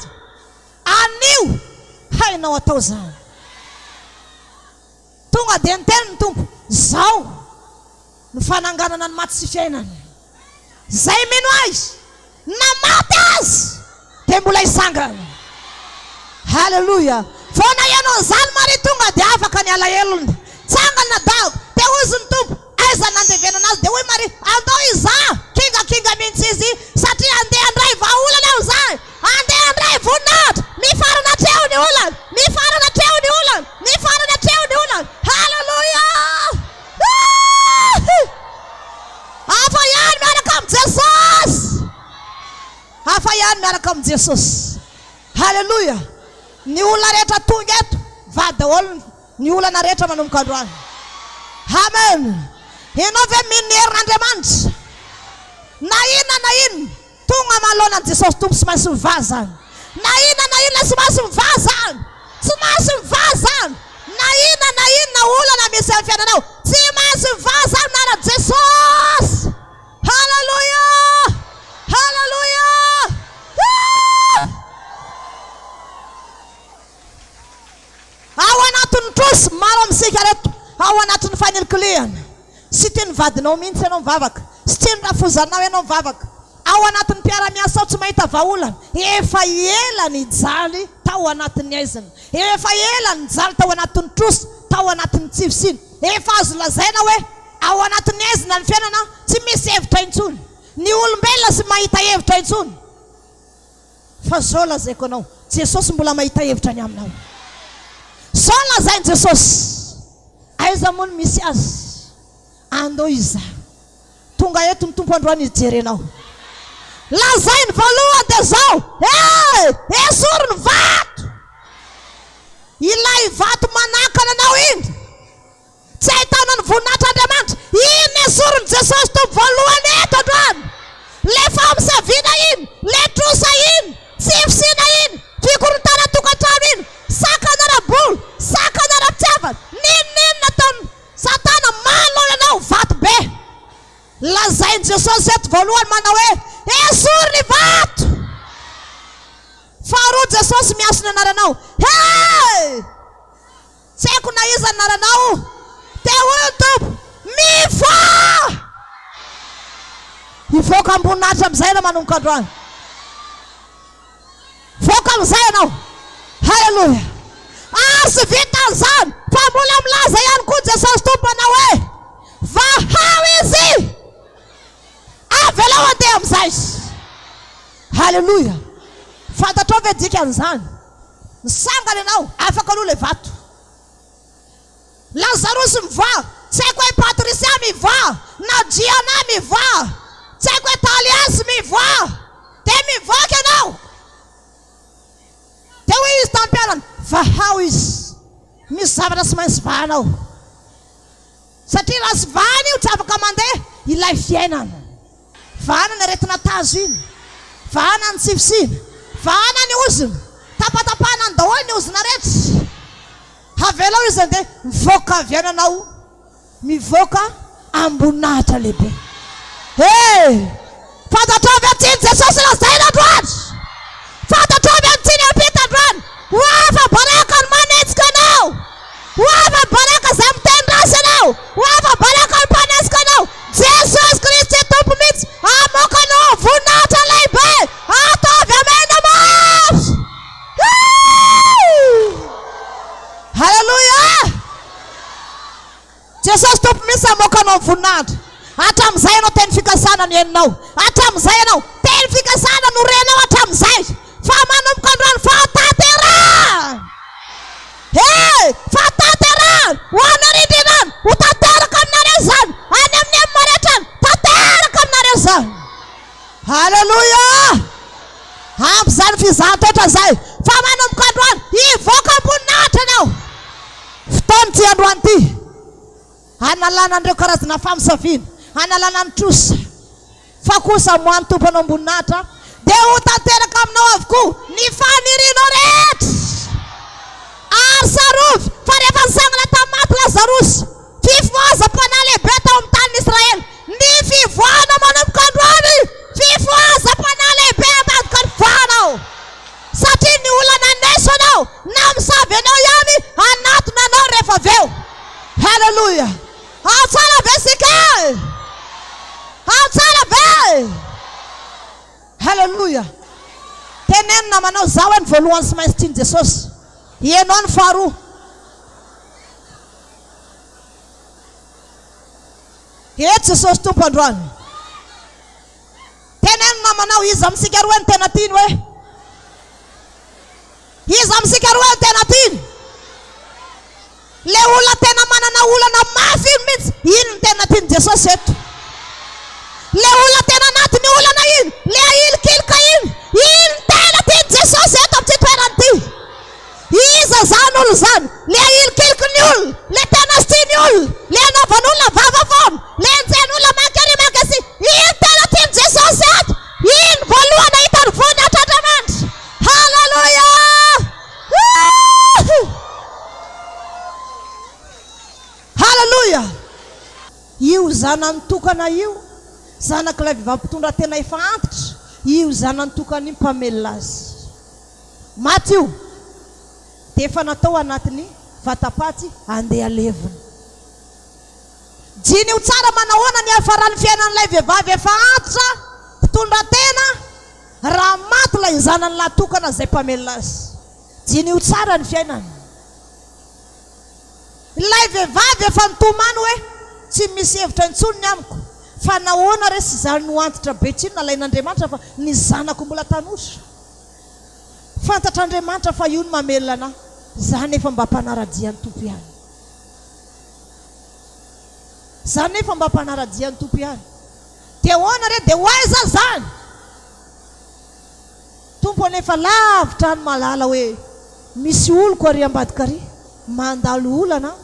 anio, hainao atao izany. Tonga dia niteny ny Tompo, Izao no fananganana ny maty sy fiainana. Izay mino Ahy, na maty aza, dia mbola hisangana. Haleloia! Vao naheno an'izany Maria tonga dia afaka ny alahelony. Tsangana Dago, dia hozy ny Tompo, Aiza ny nandevenana azy? Dia hoy Maria, Andao hizaha! Kingakinga mihitsy izy, satria handeha handray vahaolana aho izany! Handeha handray voninahitra! Mifarana hatreo ny olana! Mifarana hatreo ny olana! Mifarana hatreo ny olana! Haleloia! Hafa ihany miaraka amin'i Jesosy! Hafa ihany miaraka amin'i Jesosy! Haleloia! Ny olona rehetra tonga eto, vaha daholo ny olana rehetra manomboka androany. Amen! Ianao ve mino ny herin'Andriamanitra? Na inona na inona, tonga manoloana an'i Jesosy Tompo tsy maintsy mivaha izany. Na inona na inona tsy maintsy mivaha izany. Tsy maintsy mivaha izany. Na inona na inona olana misy amin'ny fiainanao, tsy maintsy mivaha izany amin'ny anaran'i Jesosy. Haleloia! Haleloia! Hoo! Ao anatin'ny trosa, maro amintsika reto, ao anatin'ny fanilikilihana. Tsy tian'ny vadinao mihitsy ianao mivavaka, tsy tian'ny rafozanao ianao mivavaka. Ao anatin'ny mpiara-miasa ao tsy mahita vahaolana. Efa ela nijaly tao anatin'ny haizina. Efa ela nijaly tao anatin'ny trosa, tao anatin'ny tsy fisiana. Efa azo lazaina hoe Ao anatin'ny haizina ny fiainana, tsy misy hevitra intsony. Ny olombelona tsy mahita hevitra intsony. Fa zao lazaiko anao, Jesosy mbola mahita hevitra ny aminao. Zao no lazain'i Jesosy, aiza moa no misy azy? Andao hizaha. Tonga eto ny Tompo androany hijery anao. Lazainy voalohany dia zao, He! Esory ny vato! Ilay vato manakana anao iny. Tsy ahitana ny voninahitr'Andriamanitra. Iny nesorin'i Jesosy Tompo voalohany eto androany. Le famosaviana iny, le trosa iny, tsy fisiana iny, fikorontanan-tokantrano iny, sakana ara-bola, sakana ara-pitiavana, n'inon'inona ataon'i Satana manoloana anao, vato be. Lazain'i Jesosy eto voalohany manao hoe, esory ny vato! Faharoa Jesosy miantso ny anaranao, Hey! Tsy haiko na iza ny anaranao. Dia hoy ny Tompo, Mivoaha! Hivoaka am-boninahitra amin'izay ianao manomboka androany. Hivoaka amin'izay ianao. Haleloia! Ary tsy vitan'izany, fa mbola milaza ihany koa Jesosy Tompo manao hoe, Vahao izy! Avelao handeha amin'izay! Haleloia! Fantatrao ve dikan'izany? Misangana ianao, afaka aloha ilay vato. Lazarosy mivoaha, tsy haiko hoe Patricia mivoaha, na Gianna mivoaha, tsy haiko hoe Talias mivoaha. Dia mivoaka ianao. Dia hoy izy tamin'ny mpianany, vahao izy. Misy zavatra tsy maintsy vahanao. Satria raha tsy vahana io tsy afaka mandeha ilay fiainana. Vahana ny aretina tazo iny, vahana ny tsy fisiana, vahana ny ozona, tapatapahana any daholo ny ozona rehetra. Avelao izy handeha, mivoaka avy any ianao, mivoaka amboninahitra lehibe. He! Fantatrao ve ny tian'i Jesosy lazaina androany? Fantatrao ve ny tiany hampita androany? Ho afa-baraka ny manenjika anao! Ho afa-baraka izay miteny ratsy anao! Ho afa-baraka ny mpanenjika anao! Jesosy Kristy Tompo mihitsy hamoaka anao amin'ny voninahitra lehibe! Ataovy amena mafy! Haleloia! Jesosy Tompo mihitsy hamoaka anao amin'ny voninahitra. Hatramin'izay ianao teny fikasana no henonao. Hatramin'izay ianao teny fikasana no renao hatramin'izay. Fa manomboka androany fahatanterahana. He! Fahatanterahana! Ho anareo indrindra any, ho tanteraka aminareo izany. Any amin'ny M rehetra any, tanteraka aminareo izany. Haleloia! Ampy izany fizahan-toetra izay. Fa manomboka. Manomboka androany, hivoaka am-boninahitra ianao. Fotoana ity androany ity hanalana an'ireo karazana famosaviana, hanalana ny trosa. Fa kosa amoahan'ny Tompo anao am-boninahitra, dia ho tanteraka aminao avokoa ny fanirianao rehetra. Ary tsarovy fa rehefa nitsangana tamin'ny maty Lazarosy, fifohazam-panahy lehibe tao amin'ny tanin'i Israely, ny fivoahana manomboka androany, fifohazam-panahy lehibe ambadika ny fivoahanao. Satria ny olona naneso anao, namosavy anao ihany hanatona anao rehefa avy eo. Haleloia! Ao tsara ve isika e? Ao tsara ve? Haleloia! Teneno namanao, Zaho hoe ny voalohany sy maintsy tian'i Jesosy. Ianao ny faharoa. Eto Jesosy Tompo androany. Teneno namanao, iza amintsika roa no tena tiany hoe? Iza amintsika roa no tena tiany? Le olona tena manana olana mafy iny mihitsy, iny no tena tian'i Jesosy eto. Le olona tena anatin'ny olana iny, le ahilikilika iny, iny no tena tian'i Jesosy eto amin'ity toerana ity. Iza izany olona izany? Le ahilikiliky ny olona, le tena tsy tian'ny olona, le anaovan'olona vava foana, le enjehin'olona mankery mankasy, iny no tena tian'i Jesosy eto. Iny voalohany nahita ny voninahitr'Andriamanitra. Haleloia! Haleloia! Io zanany tokana io, zanak'ilay vehivavy mpitondra tena efa antitra, io zanany tokana io mpamelona azy. Maty io, dia efa natao anatin'ny vatapaty handeha levona. Diniho tsara manahoana ny hiafaran'ny fiainan'ilay vehivavy efa antitra, mpitondra tena, raha maty ilay zanany lahy tokana izay mpamelona azy. Diniho tsara ny fiainany. Ilay vehivavy efa nitomany hoe, Tsy misy hevitra intsony ny amiko, fa nahoana re sy izany no antitra be tsinona alain'Andriamanitra fa ny zanako mbola tanora? Fantatr'Andriamanitra fa io no mamelona anah, za nefa mba mpanara-dia ny Tompo ihany. Za nefa mba mpanara-dia ny Tompo ihany. Dia ahoana re? Dia ho aiza zany? Tompo anefa lavitra any mahalala hoe misy oloko ary ambadika ary mandalo olana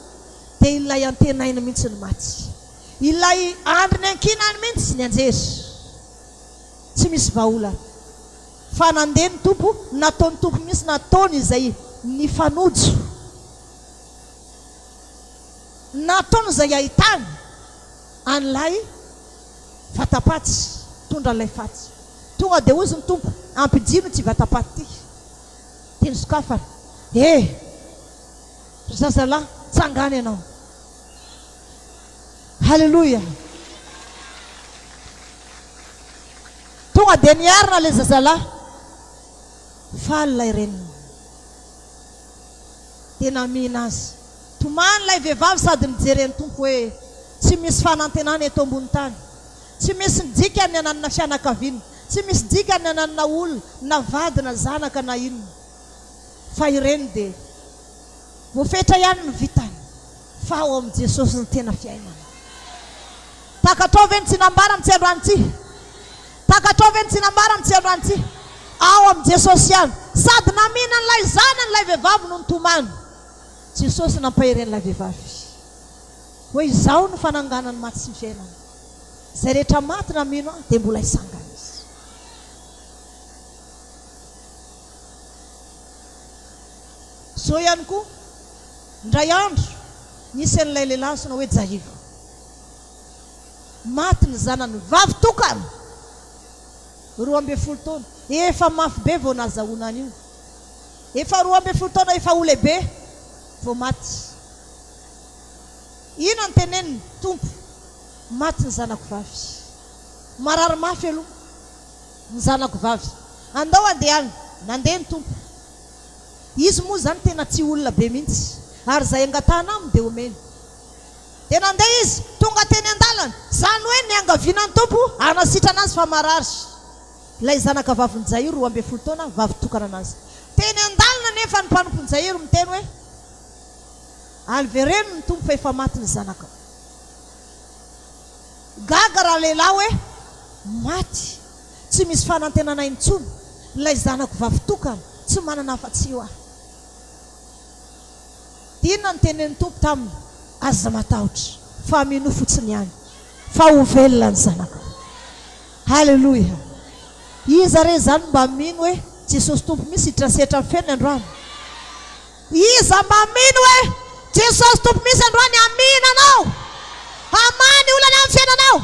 dia ilay antenainy mihitsy no maty. Ilay andry niankinany mihitsy nianjery. Tsy misy vahaolana. Fa nandeha ny Tompo, nataon'ny Tompo mihitsy, nataony izay nifanojo. Nataony izay ahitany an'ilay vatapaty, mitondra an'ilay faty. Tonga dia hozy ny Tompo, ampidino ity vatapaty ity. Dia nosokafana. Eh! Ry zazalahy, tsangano ianao. Haleloia! Tonga dia niarina ilay zazalahy. Faly ilay reniny. Dia namihina azy. Tomany ilay vehivavy sady nijery an'ny Tompo hoe, Tsy misy fanantenana eto ambony tany. Tsy misy dikany ny hananana fianakaviana. Tsy misy dikany ny hananana olona, na vady na zanaka na inona. Fa ireny dia voafetra ihany ny vitany. Fa ao amin'i Jesosy ny tena fiainana. Takatrao ve ny tsy nambarany tsy androany ity? Takatrao ve ny tsy nambarany tsy androany ity? Ao amin'i Jesosy ihany. Sady namihina an'ilay zanany ilay vehivavy no nitomany. Jesosy nampahery an'ilay vehivavy hoe izaho no fananganana ny maty sy ny fiainana. Izay rehetra maty na mino ahy dia mbola hisangana izy. Izao ihany koa, indray andro, nisy an'ilay lehilahy antsoina hoe Jairo. Maty ny zanany vavy tokana, 12 taona. Efa mafy be vao nazahoana an'io. Efa 12 taona, efa ho lehibe vao maty. Inona no teneniny? Tompo, maty ny zanako vavy. Marary mafy aloha ny zanako vavy. Andao handeha any. Nandeha ny Tompo. Izy moa izany tena tia olona be mihitsy. Ary izay angatahana aminy dia omeny. Dia nandeha izy, tonga teny an-dalana. Izany hoe niangaviana ny Tompo hanasitrana azy fa marary. Ilay zanaka vavin'i Jairo, 12 taona, vavy tokana anazy. Teny an-dalana anefa ny mpanompon'i Jairo miteny hoe, Alvereno ny Tompo fa efa maty ny zanakao. Gaga ralehilahy hoe, Maty, tsy misy fanantenana intsony, ilay zanako vavy tokana, tsy manana afa-tsy io aho. Dia inona no tenenin'ny Tompo taminy? Aza matahotra, fa minoa fotsiny ihany, fa ho velona ny zanakao. Haleloia! Iza re izany no mba mino hoe Jesosy Tompo misy hiditra sehatra amin'ny fiainany androany? Iza mba mino hoe Jesosy Tompo misy androany hamihina anao? Hamaha ny olana amin'ny fiainanao?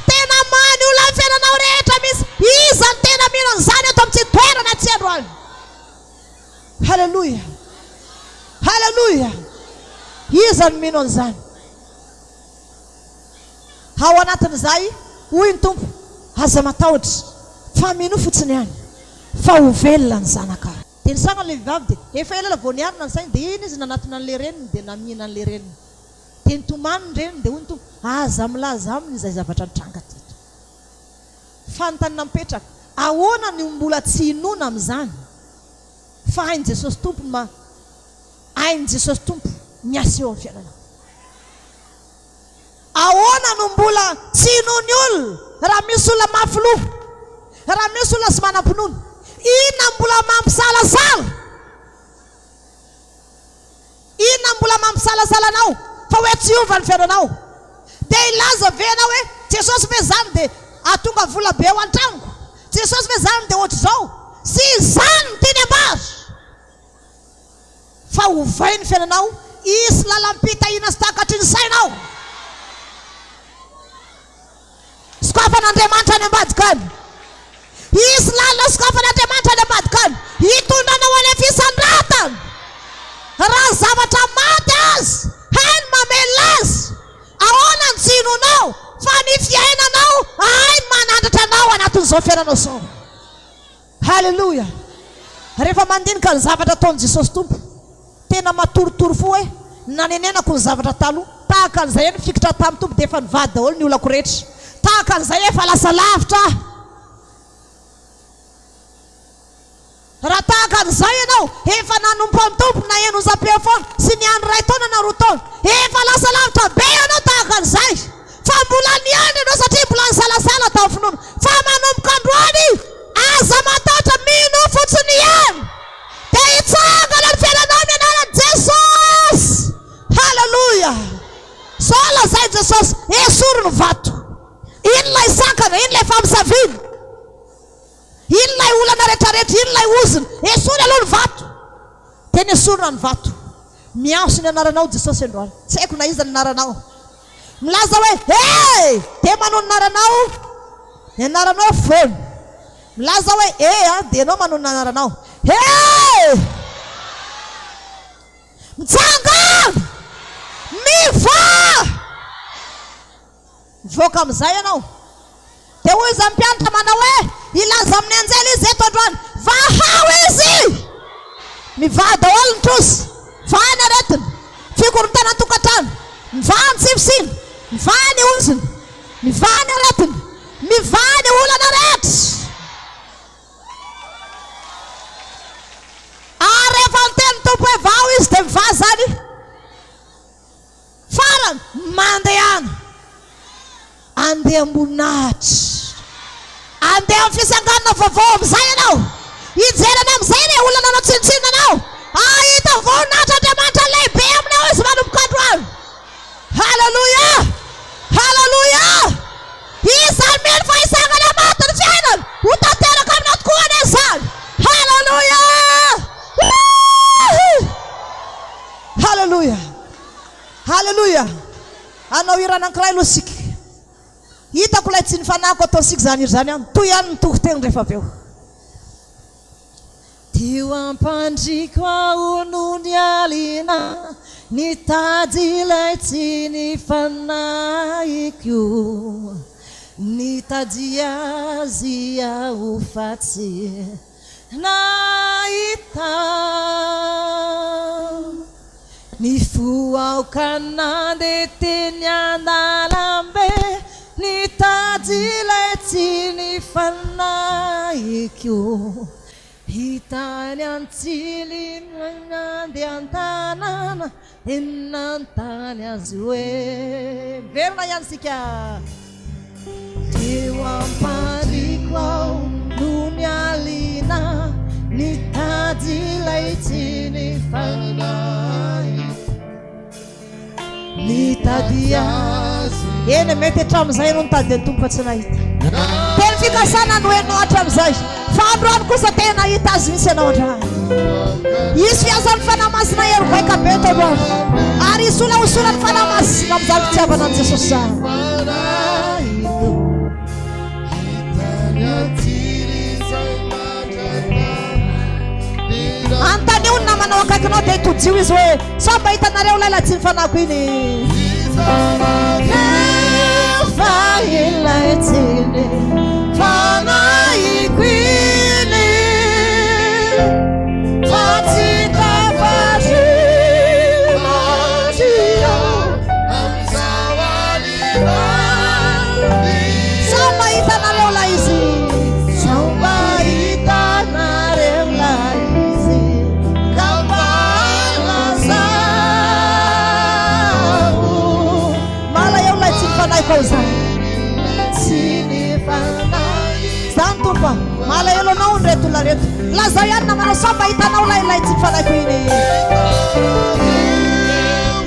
Tena hamaha ny olana amin'ny fiainanao rehetra misy? Iza no tena mino an'izany eto amin'ity toerana ity androany? Haleloia! Haleloia! Iza no mino an'izany? Ao anatin'izay, hoy ny Tompo, aza matahotra, fa minoa fotsiny ihany, fa ho velona ny zanakao. Dia nisangana ilay vehivavy, dia efa ela vao niarina ny sainy, dia iny izy nanatona an'ilay reniny, dia namihina an'ilay reniny. Dia nitomany ny reniny, dia hoy ny Tompo, aza milaza aminy izay zavatra nitranga teto. Fanontaniana mipetraka, ahoana no mbola tsy hinoana amin'izany fa hain'i Jesosy Tompo ny ma, hain'i Jesosy Tompo miasa eo amin'ny fiainanao? Ahoana no mbola tsy hinoan'ny olona raha misy olona mafy loha, raha misy olona tsy manam-pinoana? Inona no mbola mampisalasala? Inona no mbola mampisalasala anao fa hoe tsy hiova ny fiainanao? Dia hilaza ve ianao hoe Jesosy ve izany dia hahatonga vola be ao an-tranoko? Jesosy ve izany dia ohatr'izao? Tsy izany no tiany ambara! Fa ovay ny fiainanao, hisy lalam-pitahiana tsy takatry ny sainao. Sokafan'Andriamanitra any ambadika any. Hisy lalana sokafan'Andriamanitra any ambadika any, hitondra anao any amin'ny fisandratana. Raha zavatra maty aza, hainy mamelona azy. Ahoana no tsy hinoanao fa ny fiainanao hainy manandratra anao anatin'izao fiainanao izao. Haleloia! Rehefa mandinika ny zavatra ataon'i Jesosy Tompo, tena matoritory fo hoe nanenenako ny zavatra taloha, tahaka an'izay aho nifikitra tamin'ny Tompo dia efa nivaha daholo ny olako rehetra, tahaka an'izay aho efa lasa lavitra aho. Raha tahaka an'izay ianao, efa nanompo an'ny Tompo naheno onjam-peo foana sy niandry iray taona na roa taona, efa lasa lavitra be ianao tahaka an'izay. Fa mbola niandry ianao satria mbola nisalasala tamin'ny finoana. Fa manomboka androany, aza matahotra, minoa fotsiny ihany. Dia hitsangana ny fiainanao amin'ny anaran'i Jesosy. Haleloia. Izao lazain'i Jesosy, esory ny vato. Iny ilay sakana, iny ilay famosaviana. Iny ilay olana rehetrarehetra, iny ilay ozona. Esory aloha ny vato. Dia nesorina ny vato. Miantso ny anaranao Jesosy androany. Tsy haiko na iza ny anaranao. Milaza hoe, He! Dia manonona anaranao, ny anaranao foana. Milaza hoe, He a! Dia ianao manonona anaranao. He! Mitsangana! Mivoaha! Mivoaka amin'izay ianao. Dia hoy izany mpianatra manao hoe, Hilaza amin'ny anjely izy eto androany, Vahao izy! Mivaha daholo ny trosa, mivaha ny aretina, fikorontanan-tokantrano, mivaha ny tsy fisiana, mivaha ny ozona, mivaha ny aretina, mivaha ny olana rehetra. Ary rehefa niteny ny Tompo hoe vahao izy dia mivaha izany. Farany, mandehana andeha am-boninahitra. Andeha amin'ny fisanganana vaovao amin'izay ianao. Hijery anao amin'izay ireo olona nanao tsinontsinona anao. Hahita voninahitra Andriamanitra lehibe aminao izy manomboka androany. Haleloia! Haleloia! Iza no mino fa hisangana maty ny fiainana? Ho tanteraka aminao tokoa anie izany. Haleloia! Haleloia! Haleloia! Hanao hira anankiray aloha isika. Hitako ilay tsy ny fanahiko ataontsika izany hira izany an. Toy ihany ny toriteny rehefa avy eo. Teo am-pandriako aho no nialina, nitady ilay tsy ny fanahiko. Nitady azy aho fa tsy Nahita ny fo aho ka nandeha teny an-dalambe nitady ilay tsy nifanahiko. Hitany an-tsily nandeha an-tanàna dia nanontany azy hoe. Miverina ihany isika. Teo am-pandriako aho no nialina nitady ilay tsy nifanahiko. Nitady Azy. Eny, mety hatramin'izay ianao nitady an'i Tompo fa tsy nahita. Teny fikasana no henonao hatramin'izay, fa androany kosa tena hahita Azy mihitsy ianao androany. Hisy fiasan'ny Fanahy Masina hery vaika be eto androany, ary hisy olona hosoran'ny Fanahy Masina amin'izany fitiavana an'i Jesosy izany. Anontanio ny namanao akaikinao dia todio izy hoe sao mba hitanareo ilay latsiny fanahiko iny. Fa ilay tsiny fanahiko iny fa tsy tafadry Sao mba hitanareo ilay izy? Sao mba hitanareo ilay izy? Ka mba lazao. Malahelo ilay tsy ny fanahiko ao izany. Tsy ny fanahy. Izany Tompo a. Malahelo anao hono ireto olona ireto. Lazao ihany namanao sao mba hitanao ilay ilay tsy ny fanahiko iny.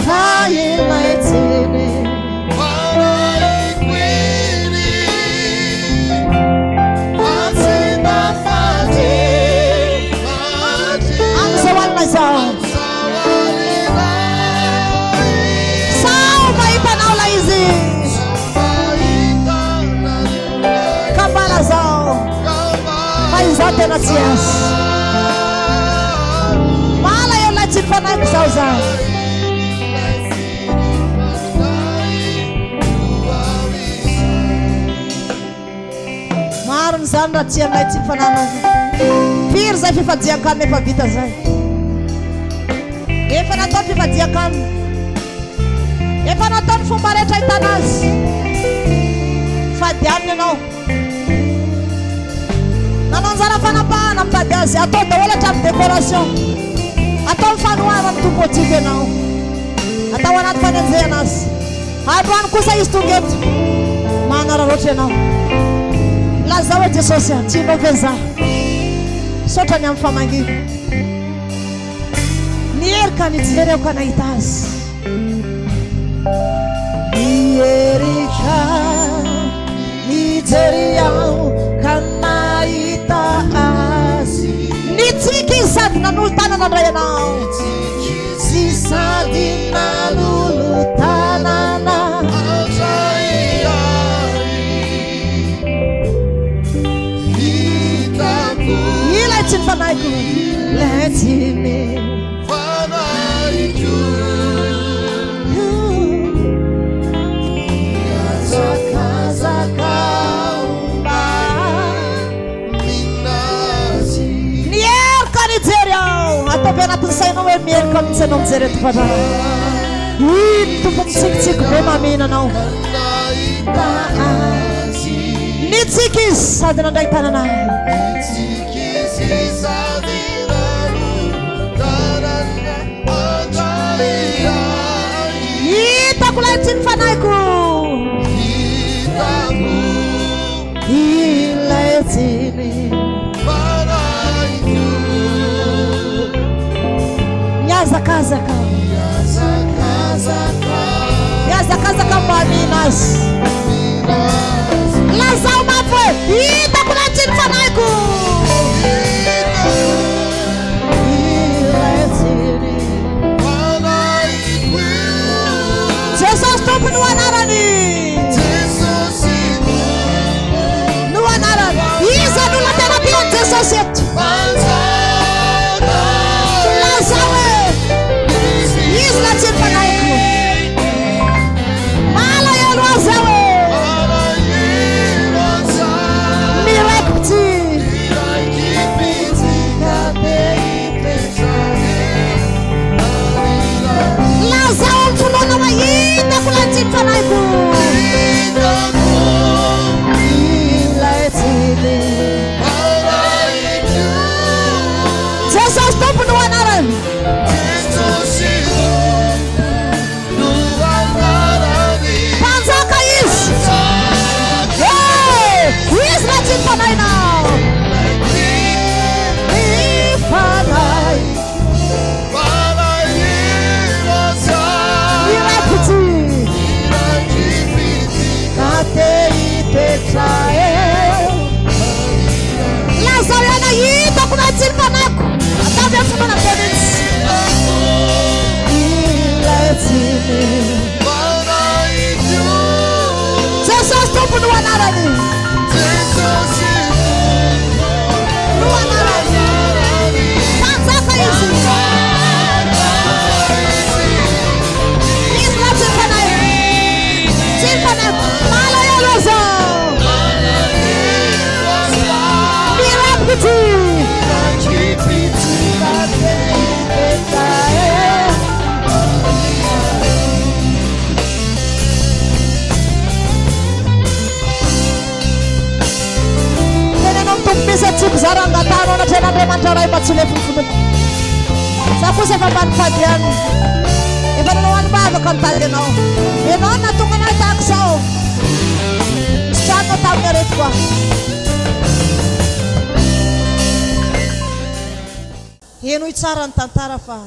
Fa ilay tsy ny Amin'izao alina izao. Sao mahita anao ilay izy. Ka mba lazao fa izaho tena tsy azy. Malahelo ilay tsy fanahiko izao izany. Marina izany raha tsy anay tsy fananana. Firy izay fifadian-kanina efa vita izay. Efa natao ny fifadian-kanina. Efa natao ny fomba rehetra ahitana azy. Fadianina ianao. Nanao anjara fanapahana mitady azy. Atao daholo hatramin'ny décoration. Atao ny fanoharana ny Tompo antsika ianao. Atao anaty fanenjehana azy. Androany kosa izy tonga eto. Manararaotra ianao. Lazao hoe Jesosy a, tianao ve za? Misaotra ny amin'ny famangiana. Niery ka nijery aho ka nahita azy. Niery ka nijery aho ka nahita azy. Nitsiky izy sady nanolo-tanana indray anao. Sy sady nanolo-tanana. Ilay tsy ny fanahiko. Ilay tsy ny fanahiko. Mihazakazaka mba Miheroka nijery aho. Ataovy anatin'ny sainao hoe miheroka mihitsy ianao mijery eto Fanahy. Iny Tompo mitsikitsiky be mamihina anao. Nitsiky izy sady nandray tanana ahy. Hitako ilay tsy ny fanahiko. Ilay tsiny Mihazakazaka Mihazakazaka mba hamihina azy Lazao mafy hoe hitako ilay tsiny fanahiko Ilay tsiny Jesosy Tompo no anarany. No anarany. Iza no olona tena tia an'i Jesosy eto? Lazao hoe izy ilay tsy ny fanahiko. Malahelo azy aho e. rehetra eo. Lazao ihany hitako na tsy ny fanahiko. Ataovy amin'ny finoana be mihitsy. Ilay tsy Jesosy Tompo no anarany. No anarany. Mpanjaka izy. Izy na tsy ny fanahiko. Tsy ny fanahiko. Malahelo aza. Mirapiti. Teneno amin'ny Tompo misy tsy mpizara angatahanao anatrehan'Andriamanitra Ray mba tsy ho lefy ny finoako. Za kosa efa mba nifady ihany. Efa nanao alim-bavaka nitady anao. Ianao no nahatonga anay tahaka izao. Sitranina tamin'ny aretiko aho. Henoy tsara ny tantara fa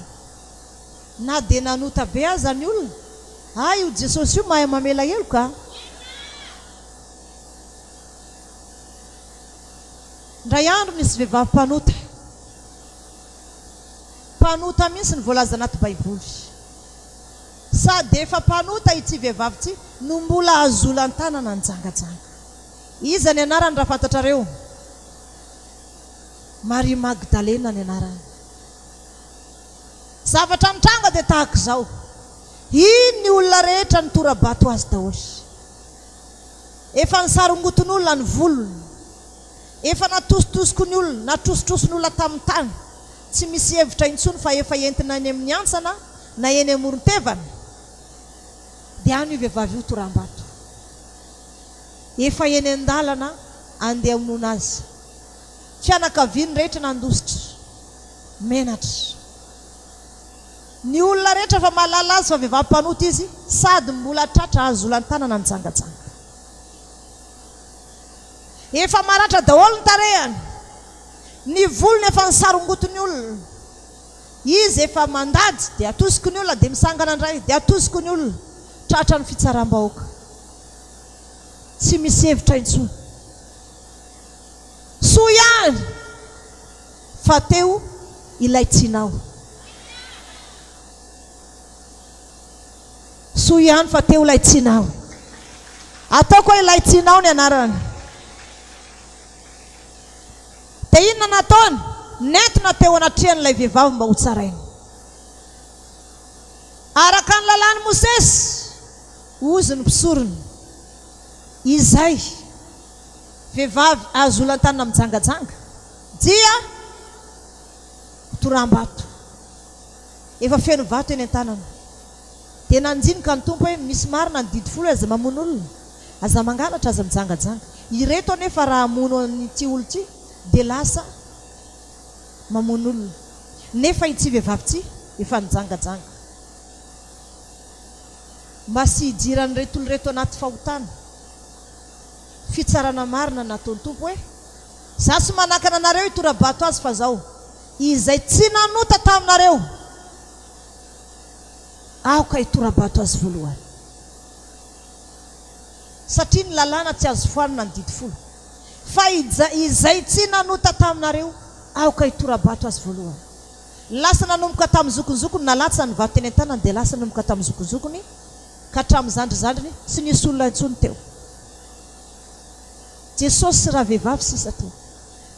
na dia nanota be aza ny olona, hay io Jesosy io mahay mamela heloka a! Indray andro nisy vehivavy mpanota. Mpanota mihitsy ny voalaza anaty baiboly. Sady efa mpanota ity vehivavy ity no mbola azolan-tanana nijangajanga. Iza ny anarany raha fantatrareo? Maria Magdalena ny anarany. Zavatra nitranga dia tahaka izao. Iny ny olona rehetra nitora-bato azy daholo. Efa nisarongotin'olona ny volony. Efa natositosiky ny olona, natrosotrosin'olona tamin'ny tany. Tsy misy hevitra intsony fa efa entina any amin'ny hantsana na eny amoron-tevana. Dia any io vehivavy io toram-bato. Efa eny an-dalana andeha hamonoana azy. Fianakaviany rehetra nandositra. Menatra. Ny olona rehetra efa mahalala azy fa vehivavy mpanota izy sady mbola tratra azolan-tanana nijangajanga. Efa maratra daholo ny tarehany. Ny volony efa nisarongotin'ny olona. Izy efa mandady dia atosiky ny olona dia misangana indray dia atosiky ny olona. Tratran'ny fitsaram-bahoaka. Tsy misy hevitra intsony. Soa ihany fa teo ilay tianao. Soa ihany fa teo ilay tianao. Ataoko hoe ilay tianao ny anarany. Dia inona nataony? Nentina teo anatrehan'ilay vehivavy mba hotsaraina. Araka ny lalàn'i Mosesy, hozy ny mpisorona, izay vehivavy azo olan-tanana mijangajanga dia toram-bato. Efa feno vato eny an-tanana. Dia nandinika ny Tompo hoe, Misy marina ny didy folo hoe aza mamono olona, aza mangalatra, aza mijangajanga. Ireto anefa raha hamono an'ity olona ity dia lasa mamono olona. Nefa ity vehivavy ity efa nijangajanga. Mba tsy hidiran'ireto olona ireto anaty fahotana. Fitsarana marina nataon'ny Tompo hoe, Za tsy manakana anareo hitora-bato azy fa zao, izay tsy nanota taminareo, aoka hitora-bato azy voalohany. Satria ny lalàna tsy azo foanana ny didy folo. Fa izay tsy nanota taminareo, aoka hitora-bato azy voalohany. Lasa nanomboka tamin'ny zokinjokiny, nalatsany ny vato teny an-tanany dia lasa nanomboka tamin'ny zokinjokiny ka hatramin'ny zandrizandriny, tsy nisy olona intsony teo. Jesosy sy ravehivavy sisa teo.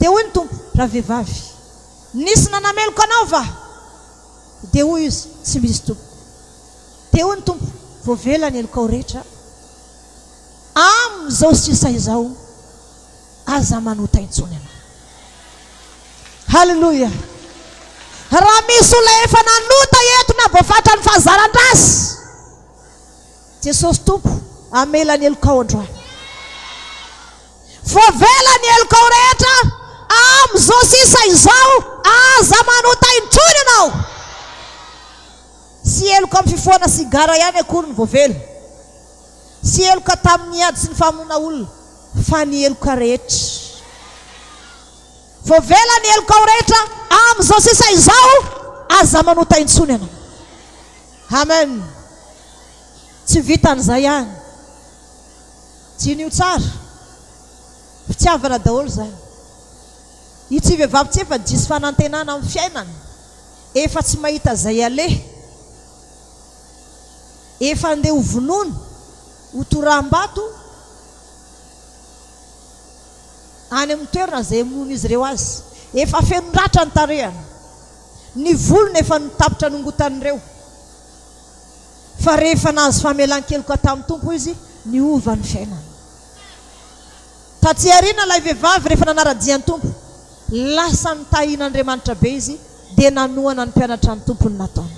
Dia hoy ny Tompo, Ravehivavy, nisy nanameloka anao va? Dia hoy izy, Tsy misy, Tompoko. Dia hoy ny Tompo, Voavela ny helokao rehetra, amin'izao sisa izao aza manota intsony ianao. Haleloia! Raha misy olona efa nanota eto na voafatran'ny fahazaran-dratsy, Jesosy Tompo hamela ny helokao androany. Voavela ny helokao rehetra amin'izao sisa izao, aza manota intsony ianao. Tsy heloka amin'ny fifohana sigara ihany akory ny voavela. Tsy heloka tamin'ny ady sy ny famonoana olona, fa ny heloka rehetra. Voavela ny helokao rehetra amin'izao sisa izao, aza manota intsony ianao. Amen. Tsy vitan'izay ihany. Diniho tsara. Fitiavana daholo izany. Ity vehivavy ity efa diso fanantenana amin'ny fiainana, efa tsy mahita izay aleha, efa andeha ho vonoina, ho toraham-bato any amin'ny toerana izay hamonoan'izy ireo azy. Efa feno ratra ny tarehiny, ny volony efa notapitra nongotan'ireo. Fa rehefa nahazo famelan-keloka tamin'ny Tompo izy, niova ny fiainany. Taty aoriana ilay vehivavy rehefa nanara-dia ny Tompo, lasa nitahian'Andriamanitra be izy dia nanohana ny mpianatra ny Tompo ny nataony.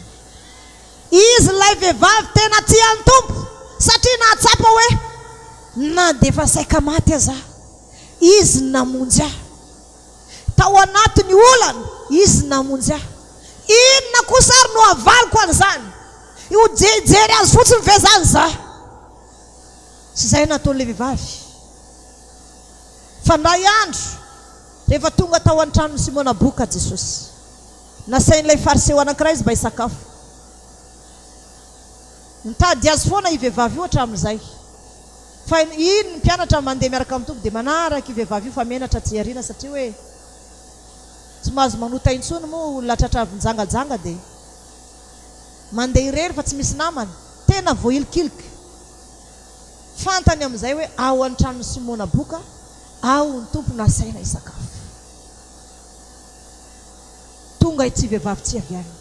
Izy ilay vehivavy tena tia ny Tompo satria nahatsapa hoe na dia efa saika maty aza aho, Izy no namonjy ahy. Tao anatin'ny olana, Izy no namonjy ahy. Inona kosa ary no havaliko an'izany? Hijery azy fotsiny ve izany izaho? Tsy izay nataon'ilay vehivavy. Fa indray andro, rehefa tonga tao an-tranon'i Simona boka Jesosy, nasain'ilay Fariseo anankiray izy mba hisakafo. Nitady azy foana io vehivavy io hatramin'izay. Fa iny ny mpianatra mandeha miaraka amin'ny Tompo dia manaraka io vehivavy io fa menatra aty aoriana satria hoe tsy mahazo manota intsony moa olona tratra avy nijangajanga dia mandeha irery fa tsy misy namana. Tena voahilikiliky. Fantany amin'izay hoe ao an-tranon'i Simona boka ao ny Tompo nasaina hisakafo. Tonga ity vehivavy ity avy any.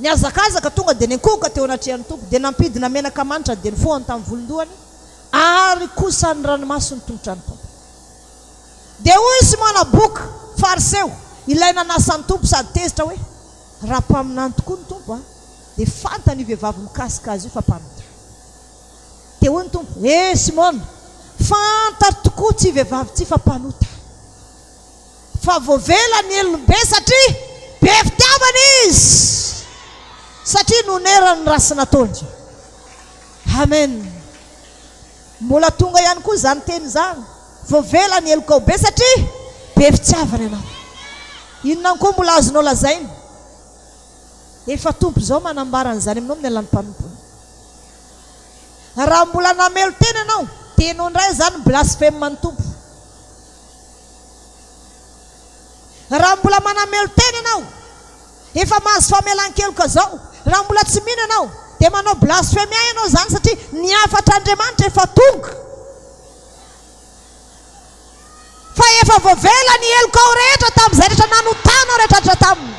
Nihazakazaka tonga dia niankohoka teo anatrehan'ny Tompo, dia nampidina menaka manitra dia nifohany tamin'ny volon-dohany ary kosa ny ranomasony tongotra ny Tompo. Dia hoy i Simona boka, Fariseo, ilay nanasa ny Tompo sady tezitra hoe, Raha mpaminany tokoa ny Tompo, dia fantany io vehivavy mikasika azy io fa mpanota. Dia hoy ny Tompo, E Simona, fantatro tokoa ity vehivavy ity fa mpanota. Fa voavela ny helony be satria be fitiavana izy. Satria nonerany ny ratsy nataony. Amen. Mbola tonga ihany koa izany teny izany, voavela ny helokao be satria be fitiavana ianao. Inona koa mbola azonao lazaina? Efa Tompo izao manambara an'izany aminao amin'ny alalan'ny mpanompony. Raha mbola namelo-tena ianao, dia ianao indray izany mi-blasphème ny Tompo. Raha mbola manamelo-tena ianao, efa mahazo famelan-keloka izao, raha mbola tsy mino ianao, dia manao blasphemia ianao izany satria ny hafatr'Andriamanitra efa tonga. Fa efa voavela ny helokao rehetra tamin'izay rehetra nanotanao rehetra taminy.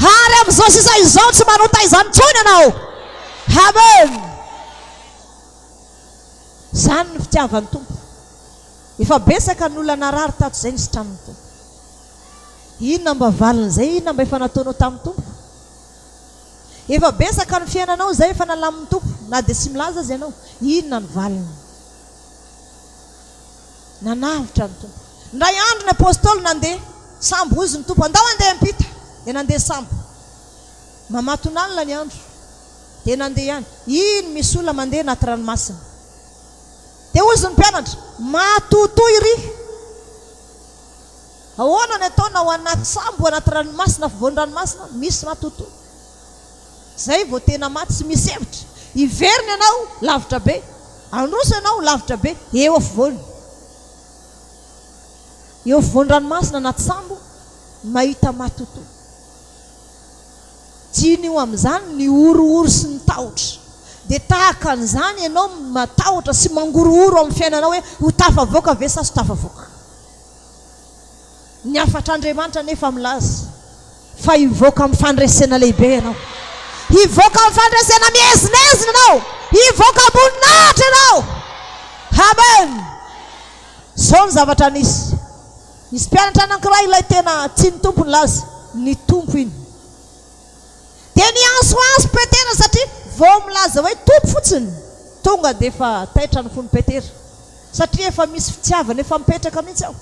Ary amin'izao sisa izao tsy manota izany intsony ianao. Amen. Izany ny fitiavan'ny Tompo. Efa betsaka ny olona narary tato izay nisitranin'ny Tompo. Inona mba valin'izay? Inona mba efa nataonao tamin'ny Tompo? Efa betsaka ny fiainanao izay efa nalamin'ny Tompo na dia tsy milaza aza ianao. Inona ny valiny? Nanavotra ny Tompo. Indray andro ny Apostoly nandeha sambo, hozy ny Tompo, andao handeha hiampita. Dia nandeha sambo. Mamatonalina ny andro. Dia nandeha ihany. Iny misy olona mandeha anaty ranomasina. Dia hozy ny mpianatra, Matotoa iry. Ahoana ny atao na ao anaty sambo, anaty ranomasina, afovoan'ny ranomasina, misy matotoa. Zay vao tena maty tsy misy hevitra. Hiverina ianao, lavitra be. Handroso ianao, lavitra be. Eo afovoany. Eo afovoan'ny ranomasina anaty sambo, mahita matotoa. Diniho amin'izany ny horohoro sy ny tahotra. Dia tahaka an'izany ianao matahotra sy mangorohoro amin'ny fiainanao hoe ho tafavoaka ve sa tsy tafavoaka. Ny hafatr'Andriamanitra anefa milaza fa hivoaka amin'ny fandresena lehibe ianao. Hivoaka amin'ny fandresena miezinezina ianao. Hivoaka am-boninahitra ianao. Amen. Izao ny zavatra nisy. Nisy mpianatra anankiray ilay tena tian'ny Tompo nilaza, ny Tompo iny. Dia niantsoantso Petera satria vao milaza hoe Tompo fotsiny, tonga dia efa taitra ny fon'i Petera. Satria efa misy fitiavana efa mipetraka mihitsy ao.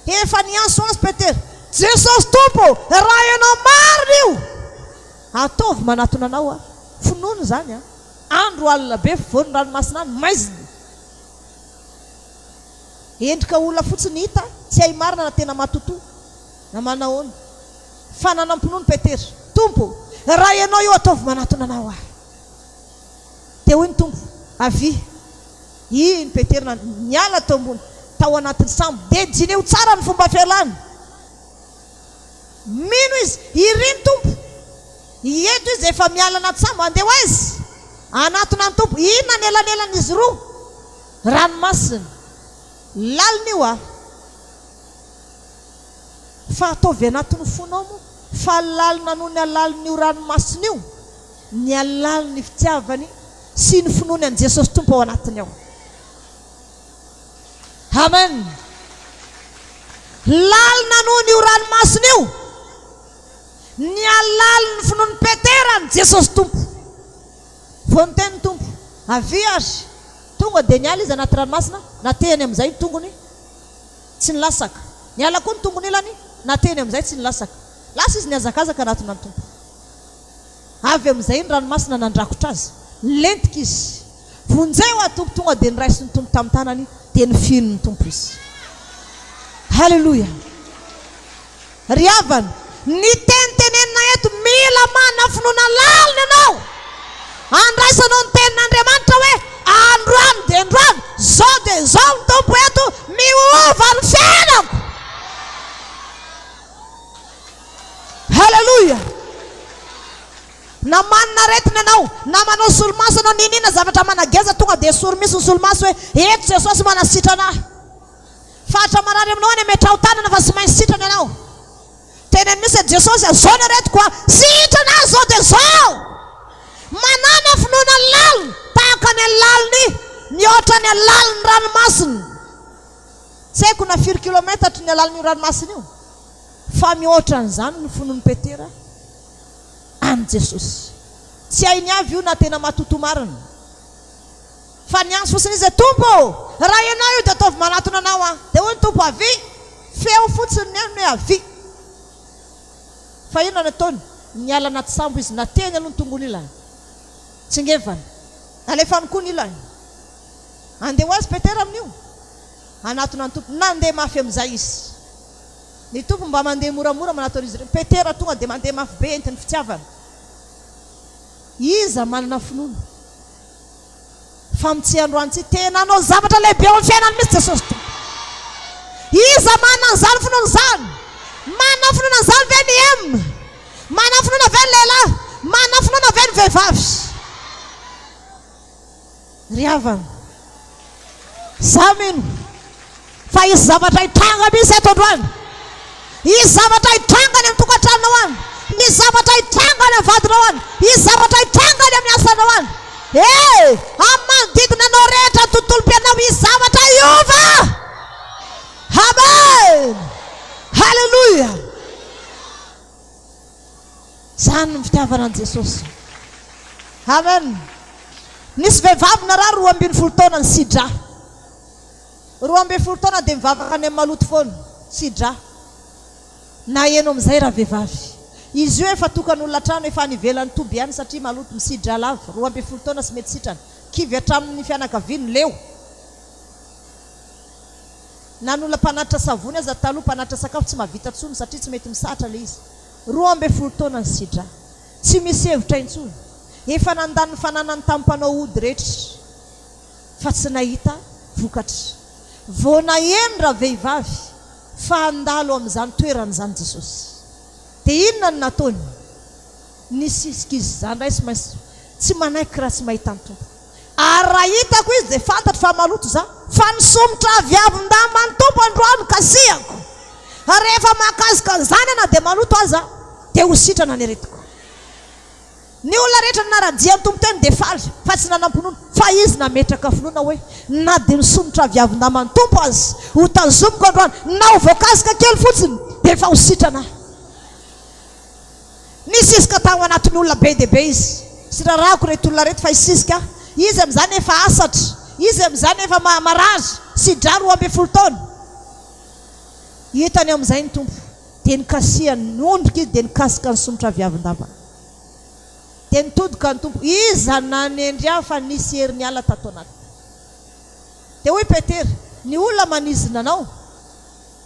Efa niantsoantso Petera, Jesosy Tompo ô, raha Ianao marina io, ataovy manatona Anao aho. Finoana izany an! Andro alina be afovoan'ny ranomasina any, maizina. Endrika olona fotsiny hita, tsy hay marina na tena matotoa na manahoana. Fa nanam-pinoana Petera, Tompo ô, raha Ianao io, ataovy manatona Anao aho. Dia hoy ny Tompo, Avia. Iny Petera niala teo ambony, tao anatin'ny sambo. Dia diniho tsara ny fomba fialany. Mino izy, iry ny Tompo. Eto izy efa miala anaty sambo, handeha ho aiza? Hanatona ny Tompo. Inona ny elanelan'izy roa? Ranomasina. Lalina io a! Fa ataovy anatin'ny fonao moa fa lalina noho ny halalin'io ranomasina io ny halalin'ny fitiavany sy ny finoany an'i Jesosy Tompo ao anatiny ao. Amen! Lalina noho ny io ranomasina io ny halalin'ny finoan'i Petera an'i Jesosy Tompo. Vao niteny ny Tompo, Avia ary! Tonga dia niala izy anaty ranomasina, natehiny amin'izay ny tongony, tsy nilasaka. Niala koa ny tongony ilany, natehiny amin'izay tsy nilasaka. Lasa izy nihazakazaka hanatona ny Tompo. Avy amin'izay ny ranomasina nandrakotra azy. Nilentika izy. Vonjeo aho Tompo, tonga dia noraisin'ny Tompo tamin'ny tanany, dia nofihinin'ny Tompo izy. Haleloia! Ry havana, ny teny tenenina eto, mila manana finoana lalina ianao handraisanao ny tenin'Andriamanitra hoe androany dia androany, izao dia izao ny Tompo eto, miova ny fiainako. Haleloia! Na manana aretina ianao, na manao solomaso ianao, n'inon'inona zavatra manageza tonga dia esory mihitsy ny solomaso hoe eto Jesosy manasitrana ahy. Faritra marary aminao any ametraho tanana fa tsy maintsy sitrana ianao. Teneno mihitsy hoe Jesosy a, zao ny aretiko a, sitrana aho zao dia zao. Manàna finoana lalina tahaka ny alalin'ny mihoatra ny alalin'ny ranomasina. Tsy haiko na firy kilometatra ny alalin'io ranomasina io fa mihoatra an'izany ny finoan'i Petera an'i Jesosy. Tsy hainy avy io na tena matotoa marina. Fa niantso fotsiny izy hoe, Tompo ô, raha Ianao io dia ataovy manatona Anao aho. Dia hoy ny Tompo, Avia! Feo fotsiny ny henony hoe, Avia! Fa inona no nataony? Niala anaty sambo izy, natehiny aloha ny tongony ilany. Tsingevana. Nalefany koa ny ilany. Handeha ho azy Petera amin'io. Hanatona ny Tompo. Nandeha mafy amin'izay izy. Ny Tompo mba mandeha moramora manatona izy ireo. Petera tonga dia mandeha mafy be entin'ny fitiavana. Iza manana finoana? Fa amin'ity androany ity, tena hanao zavatra lehibe ao amin'ny fiainany mihitsy Jesosy Tompo. Iza manana an'izany finoana izany? Manana finoana an'izany ve ny M? Manana finoana ve ny lehilahy? Manana finoana ve ny vehivavy? Ry havana, za mino fa hisy zavatra hitranga mihitsy eto androany. Hisy zavatra hitranga any amin'ny tokantranonao any. Misy zavatra hitranga any amin'ny vadinao any. Hisy zavatra hitranga any amin'ny asanao any. E! Amin'ny manodidina anao rehetra, ny tontolom-piainanao, hisy zavatra hiova! Amen! Haleloia! Izany ny fitiavana an'i Jesosy. Amen! Nisy vehivavy narary 12 taona nisidra. 12 taona dia mivavaka any amin'ny maloto foana, sidra. Naheno amin'izay ravehivavy. Izy io efa tokan'olona trano, efa any ivelan'ny toby ihany satria maloto, misidra lava, 12 taona sy mety sitrana. Kivy hatramin'ny fianakaviany, leo. Na ny olona mpanatitra savony aza taloha, mpanatitra sakafo tsy mahavita tsony satria tsy mety misahatra ilay izy. 12 taona ny sidra. Tsy misy hevitra intsony. Efa nandany ny fananany tamin'ny mpanao ody rehetra. Fa tsy nahita vokatra. Vao naheno ravehivavy fa handalo amin'izany toerana izany Jesosy. Dia inona no nataony? Nisisika izy, Izaho indray tsy maintsy tsy manaiky raha tsy mahita ny Tompo. Ary raha hitako Izy dia fantatro fa maloto izaho. Fa ny somotra aviavin-damban'ny Tompo androany no kasihako. Ary rehefa mahakasika an'izany aho na dia maloto aza, dia ho sitrana ny aretiko. Ny olona rehetra nanara-dia ny Tompo teny dia faly fa tsy nanam-pinoana, fa izy nametraka finoana hoe, Na dia ny somotra aviavin-daman'ny Tompo aza ho tazomiko androany, na ho voakasika kely fotsiny, dia efa ho sitrana aho. Nisisika tao anatin'ny olona be dia be izy. Tsy rarahako ireto olona ireto fa hisisika aho. Izy amin'izany efa asatra. Izy amin'izany efa marary. Sidra 12 taona. Hitany amin'izay ny Tompo, dia nikasihany, niondrika izy dia nikasika ny somotra aviavin-dambany. Dia nitodika ny Tompo, Iza nanendry ahy fa nisy hery niala tato anatiko? Dia hoy Petera, Ny olona manizina anao.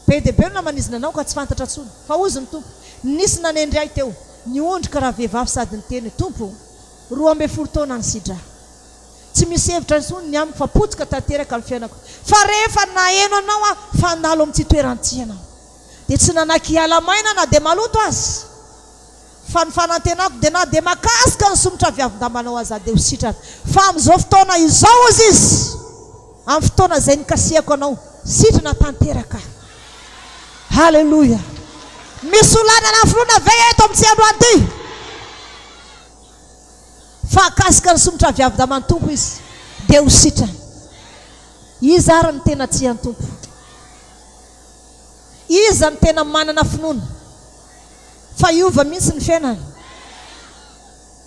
Be dia be olona manizina anao ka tsy fantatra intsony. Fa hozy ny Tompo, Nisy nanendry ahy teo. Niondrika ravehivavy sady niteny hoe, Tompo, 12 taona nisidra ahy. Tsy misy hevitra intsony ny amiko fa potika tanteraka ny fiainako. Fa rehefa naheno anao aho fa handalo amin'ity toerana ity ianao. Dia tsy nanaiky hiala maina na dia maloto aza. Fa ny fanantenako dia na dia makasika ny somotra avy avin-dambanao aza dia ho sitrana. Fa amin'izao fotoana izao, hozy izy, amin'ny fotoana izay nikasihako anao, sitrana tanteraka aho. Haleloia! Misy olana na finoana ve eto amin'ity androany ity? Fa hakasika ny somotra avy avin-daman'ny Tompo izy, dia ho sitrana. Iza ary no tena tia ny Tompo? Iza no tena manana finoana fa hiova mihitsy ny fiainany?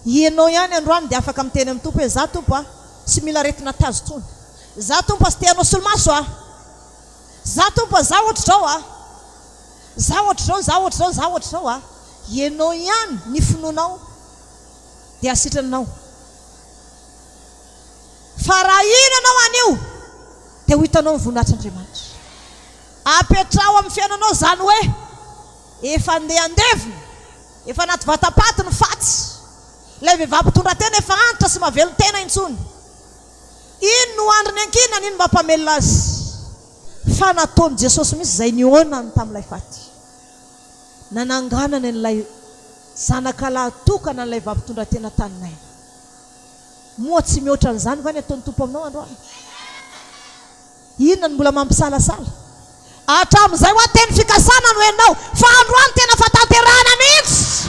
Ianao ihany androany dia afaka miteny amin'ny Tompo hoe, Za Tompo a, tsy mila aretina tazo intsony. Za Tompo a, tsy te hanao solomaso a. Za Tompo a, za ohatr'izao a. Za ohatr'izao, za ohatr'izao, za ohatr'izao a. Ianao ihany, ny finoanao dia hasitrana anao. Fa raha hino ianao anio dia ho hitanao ny voninahitr'Andriamanitra. Apetraho amin'ny fiainanao izany hoe efa andeha handevina, efa anaty vata-paty ny faty, ilay vehivavy mpitondra tena efa antitra sy mahavelon-tena intsony. Iny no andro niankinany, iny mampamelona azy. Fa nataon'i Jesosy mihitsy izay nihaonany tamin'ilay faty. Nananganany an'ilay zanakalahy tokana an'ilay vavy mpitondra tena tany Naina. Moa tsy mihoatra an'izany va ny ataon'ny Tompo aminao androany? Inona no mbola mampisalasala? Hatramin'izay hoa teny fikasana no henonao, fa androany tena fatanterahana mihitsy!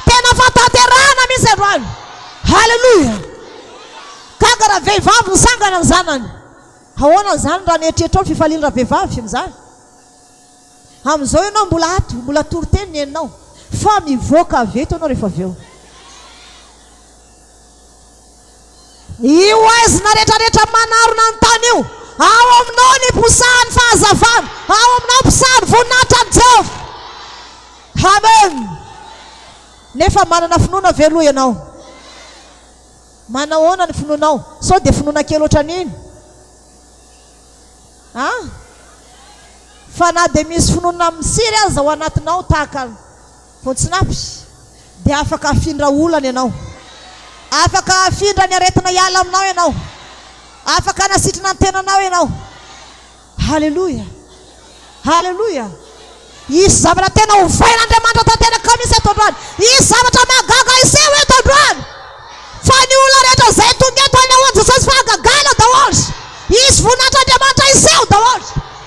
Tena fatanterahana mihitsy androany! Haleloia! Gaga ravehivavy nisangana ny zanany. Ahoana izany raha ny eritreritrao ny fifalian'ny ravehivavy amin'izany? Amin'izao ianao mbola ato, mbola toriteny ny henonao, fa mivoaka avy eto ianao rehefa avy eo. Io haizina rehetrarehetra manarona ny tany io, ao aminao ny hiposahan'ny fahazavana, ao aminao hiposahan'ny voninahitra an'i Jehovah. Amen! Nefa manana finoana ve aloha ianao? Manahoana ny finoanao? Sao dia finoana kely ohatran'iny? An? Fa na dia misy finoana misiry aza ao anatinao tahaka Voatsinapy, dia afaka hafindra olana ianao. Afaka hafindra ny aretina hiala aminao ianao. Afaka hanasitrana ny tenanao ianao. Haleloia! Haleloia! Hisy zavatra tena hovain'Andriamanitra tanteraka mihitsy eto androany. Hisy zavatra mahagaga hiseho eto androany. Fa ny olona rehetra izay tonga eto hanehoan'i Jesosy fahagagana daholo. Hisy voninahitr'Andriamanitra hiseho daholo.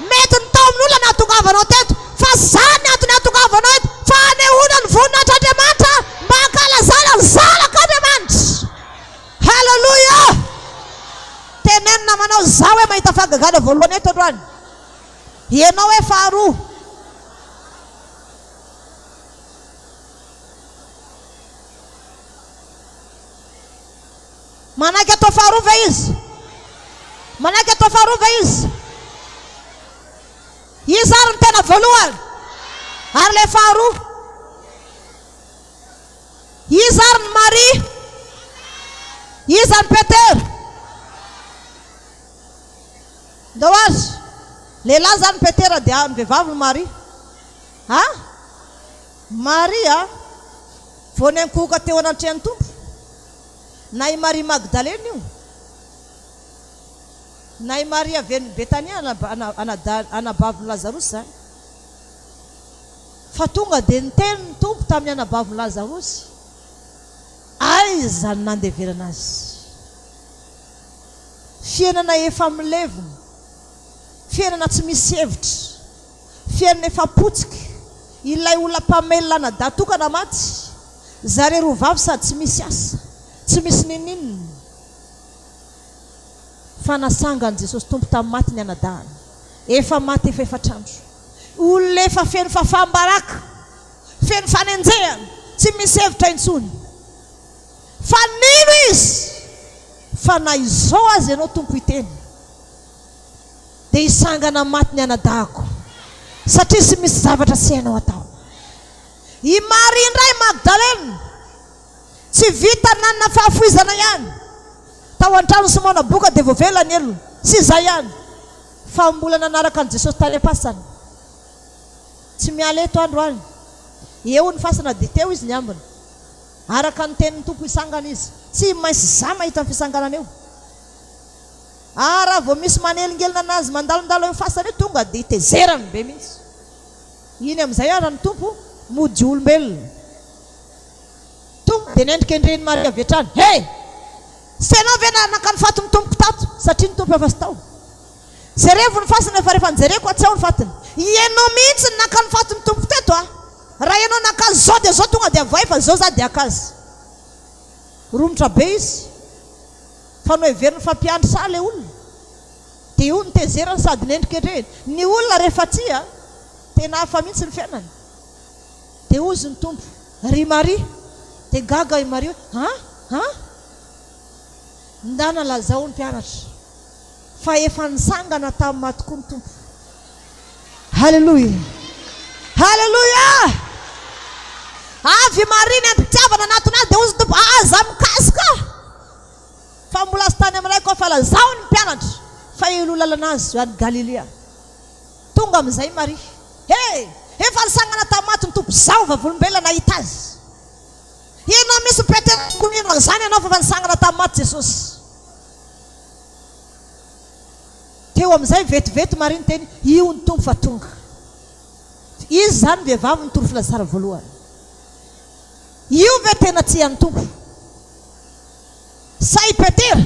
Mety ny tao amin'olona nahatongavanao teto, fa tsy izany ny antony hahatongavanao eto, fa hanehoana ny voninahitr'Andriamanitra mba hankalazana ny Zanak'Andriamanitra. Haleloia! Teneno namanao, Izaho hoe mahita fahagagana voalohany eto androany. Ianao hoe faharoa. Manaiky atao faharoa ve izy? Manaiky atao faharoa ve izy? Iza ary ny tena voalohany? Ary ilay faharoa? Iza ary ny Maria? Iza ny Petera? Ndao ary. Lehilahy izany Petera dia ny vehivavy ny Maria. Ha? Maria vao niankohoka teo anatrehan'ny Tompo. Na i Maria Magdalena io, na i Maria avy any Betania, anabavin'i Lazarosy izany. Fa tonga dia niteny ny Tompo tamin'ny anabavin'i Lazarosy, Aiza no nandevenana azy? Fiainana efa milevina, fiainana tsy misy hevitra, fiainana efa potika, ilay olona mpamelona anadahy tokana maty, Zare roa vavy sady tsy misy asa, tsy misy ninoninona. Fa nasangan'i Jesosy Tompo tamin'ny maty ny anadahiny. Efa maty efa efatr'andro. Olona efa feno fahafaham-baraka, feno fanenjehana, tsy misy hevitra intsony. Fa nino izy fa na izao aza ianao Tompo hiteny, dia hisangana maty ny anadahiko, satria tsy misy zavatra tsy hainao atao. I Maria indray, Magdalena, tsy vita nanana fahafoizana ihany. Tao an-tranon'i Simona boka dia voavela ny helony. Tsy izay ihany, fa mbola nanaraka an'i Jesosy tany am-pasana. Tsy miala eto androany. Eo ny fasana dia teo izy niambina. Araka ny tenin'ny Tompo hisangana izy. Tsy maintsy za mahita ny fisanganana eo. Ary raha vao misy manelingelina anazy mandalondalo eo fasana eo tonga dia tezerany be mihitsy. Iny amin'izay ara ny Tompo mody olombelona. Tonga dia nendrikendrehin'i Maria avy hatrany. He! Tsy ianao ve nanaka ny fatin'ny Tompoko tato? Satria ny Tompo efa tsy tao. Jerevo ny fasana fa rehefa nijereko aho tsy ao ny fatiny. Ianao mihitsy no naka ny fatin'ny Tompoko teto a! Raha ianao naka azy izao dia izao tonga dia avoay fa izao za dia haka azy. Romotra be izy fa noheveriny fa mpiandry saha ilay olona. Dia io nitezerany sady nendrikendrehiny. Ny olona rehefa tia, tena hafa mihitsy ny fiainany. Dia hozy ny Tompo, Ry Maria! Dia gaga i Maria hoe, An? An? Ndana lazao ny mpianatra fa efa nitsangana tamin'ny maty koa ny Tompo. Haleloia! Haleloia! Avy i Maria nentim-pitiavana nanatona azy, dia hozy ny Tompo, Aza mikasika ahy, fa mbola tsy tany amin'ny Raiko aho, fa lazao ny mpianatra fa hialoha lalana azy any Galilia. Tonga amin'izay i Maria. He! Efa nisangana tamin'ny maty ny Tompo, izaho vavolombelona nahita Azy. Ianao mihitsy Petera tokony hino an'izany ianao fa efa nisangana tamin'ny maty Jesosy. Teo amin'izay vetivety Maria niteny, io ny Tompo fa tonga. Izy izany vehivavy nitory filazantsara voalohany. Io ve tena tia an'ny Tompo? Sa i Petera?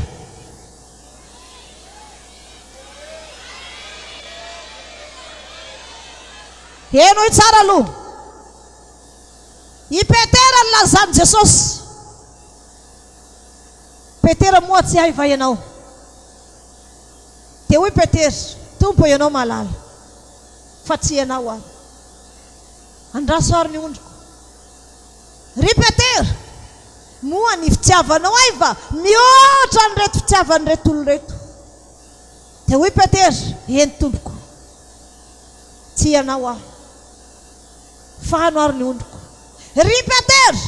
Henoy tsara aloha. I Petera nilazan'i Jesosy. Petera moa tsy hay va ianao? Dia hoy Petera, Tompo ianao mahalala fa tsy ianao aho. Andraso ary ny ondriko. Ry Petera, moa ny fitiavanao ahy va mihoatra an'ireto fitiavan'ireto olona ireto? Dia hoy Petera, Eny, Tompoko, tia anao aho. Fahano ary ny ondriko. Ry Petera,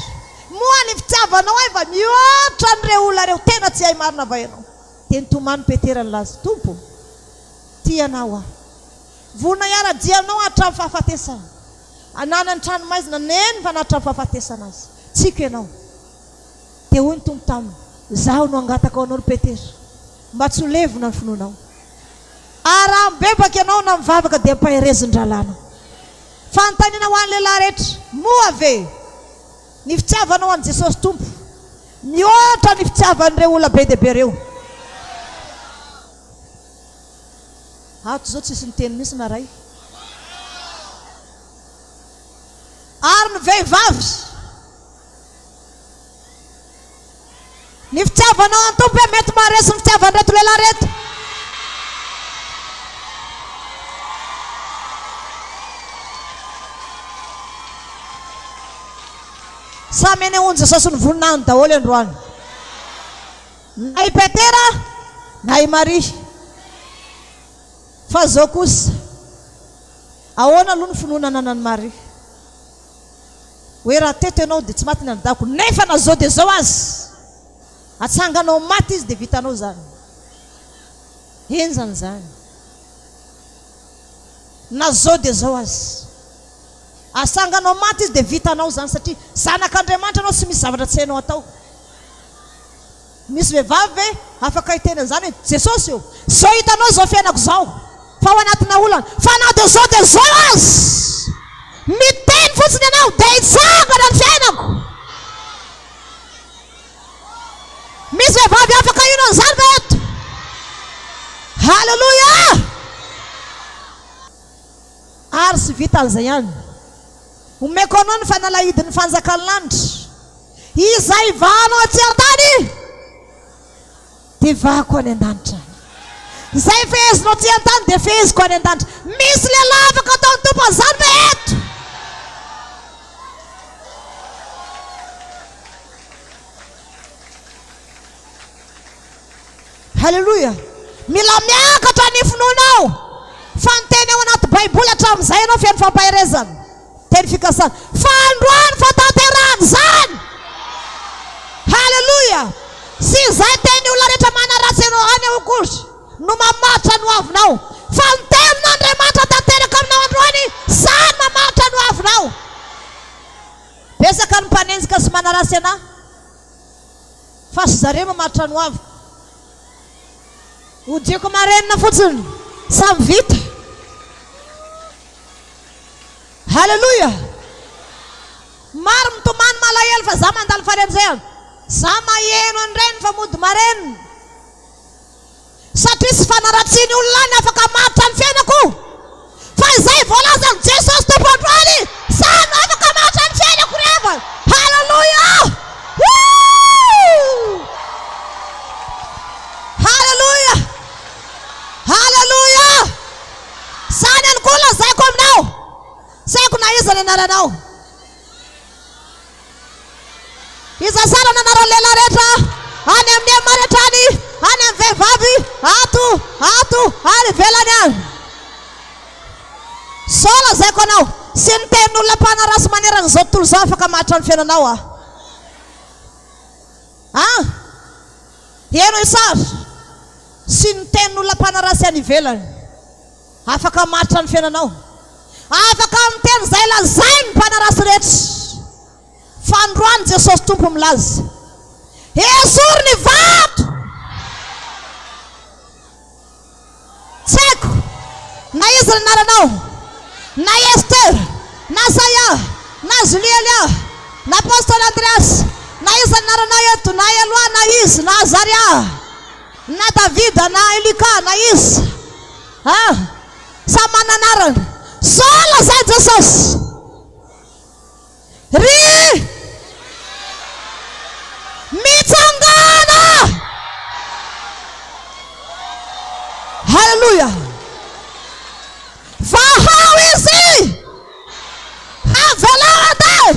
moa ny fitiavanao ahy va mihoatra an'ireo olona ireo? Tena tsy hay marina va ianao? Dia nitomany Petera nilaza, Tompo, tia anao aho. Vonona hiara-dia aminao hatramin'ny fahafatesana. Ananany tranomaizina neny fa na hatramin'ny fahafatesana aza. Tiako ianao. Dia hoy ny Tompo taminy, Izaho no hangataka ho anao, ry Petera, mba tsy ho levona ny finoanao. Ary raha mibebaka ianao na mivavaka dia ampaherezo ny rahalahinao. Fanontaniana ho an'ny lehilahy rehetra, Moa ve ny fitiavanao an'i Jesosy Tompo mihoatra ny fitiavan'ireo olona be dia be ireo? Ato izao tsisy niteny mihitsy na ray. Ary ny vehivavy. Ny fitiavanao an'i Tompo hoe mety maharesy ny fitiavan'ireto lehilahy ireto. Samy anehoan'i Jesosy ny voninahiny daholo androany. Na i Petera na i Maria. Fa izao kosa, ahoana aloha ny finoana ananan'i Maria? Hoe raha teto ianao dia tsy maty ny anadahiko, nefa na izao dia izao aza, atsanganao maty izy dia vitanao izany. Henjana izany. Na izao dia izao aza. Asanganao maty izy dia vitanao izany satria zanak'Andriamanitra ianao tsy misy zavatra tsy hainao atao. Misy vehivavy ve afaka hiteny an'izany hoe Jesosy ô, zao hitanao izao fiainako izao fa ao anatina olana fa na dia zao dia zao aza miteny fotsiny ianao dia hitsangana ny fiainako. Misy vehivavy afaka hino an'izany ve eto? Haleloia! Ary tsy vitan'izay ihany, omeko anao ny fanalahidin'ny fanjakan'ny lanitra. Izay vahanao aty an-tany dia vahako any an-danitra any. Izay fehezinao aty an-tany dia feheziko any an-danitra. Misy lehilahy afaka ataon'ny Tompo an'izany ve eto? Haleloia! Mila miakatra ny finoanao fa ny teny ao anaty baiboly hatramin'izay ianao feno fampaherezana, teny fikasana. Fa androany fatanterahana izany! Haleloia! Tsy izay teny olona rehetra manaratsy anao any akory no mamaritra ny hoavinao, fa ny tenin'Andriamanitra tanteraka aminao androany, izany mamaritra ny hoavinao. Betsaka ny mpanenjika sy manaratsy anah. Fa sy zareo mamaritra ny hoaviko. Odiako marenina fotsiny, samy vita. Haleloia! Maro mitomany malahelo fa za mandalo fanenjehana. Za maheno an'ireny fa mody marenina. Satria tsy fanaratsian'ny olona ahy ny afaka hamaritra ny fiainako. Fa izay voalazan'i Jesosy Tompo androany, izany no afaka hamaritra ny fiainako ry havana. Haleloia! Woo! Haleloia! Haleloia! Izany ihany koa lazaiko aminao. Tsy haiko na iza ny anaranao. Iza sara ny anaran'ny lehilahy rehetra any amin'ny ema rehetra any, any amin'ny vehivavy, ato, ato, ary ivelany any. Izao lazaiko anao, sy ny tenin'olona mpanaratsy manerana izao tontolo izao afaka maharitra ny fiainanao aho. An! Henoy tsara, sy ny tenin'olona mpanaratsy any ivelany. Afaka mamaritra ny fiainanao. Afaka miteny izay lazainy ny mpanaratsy rehetra. Fa androany Jesosy Tompo milaza, Esory ny vato! Tsy haiko na iza ny anaranao, na Esther, na Saya, na Julie Elia, na Apostoly Andreas, na iza ny anaranao eto, na Eloi, na iza, na Azaria. Na Davida na i Luka na iza ah samy manana anarana. Zao lazain'i Jesosy, Ry mitsangàna! Haleloia! Vahao izy! Avelao handeha!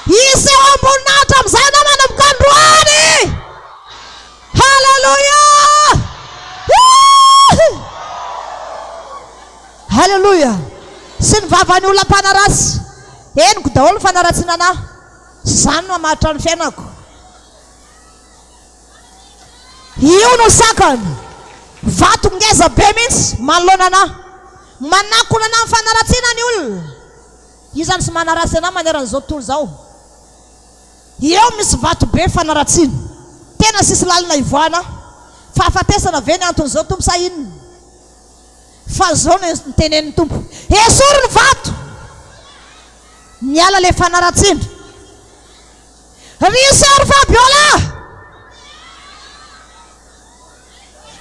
Hiseho am-boninahitra amin'izay ianao manomboka androany! Haleloia! Haleloia! Sy ny vavan'ny olona mpanaratsy. Henoko daholo ny fanaratsiana anah. Izany no hamaritra ny fiainako. Io no sakana. Vato ngeza be mihitsy manoloana anah. Manakona anah amin'ny fanaratsiana ny olona. Iza no tsy manaratsy anah manerana izao tontolo izao? Eo misy vato be fanaratsiana. Tena sisy lalana ivoahana. Fahafatesana ve ny anton'izao Tompo sa inona? Fa zao no notenenin'ny Tompo, esory ny vato! Miala le fanaratsiana. Ry Soeur Fabiola!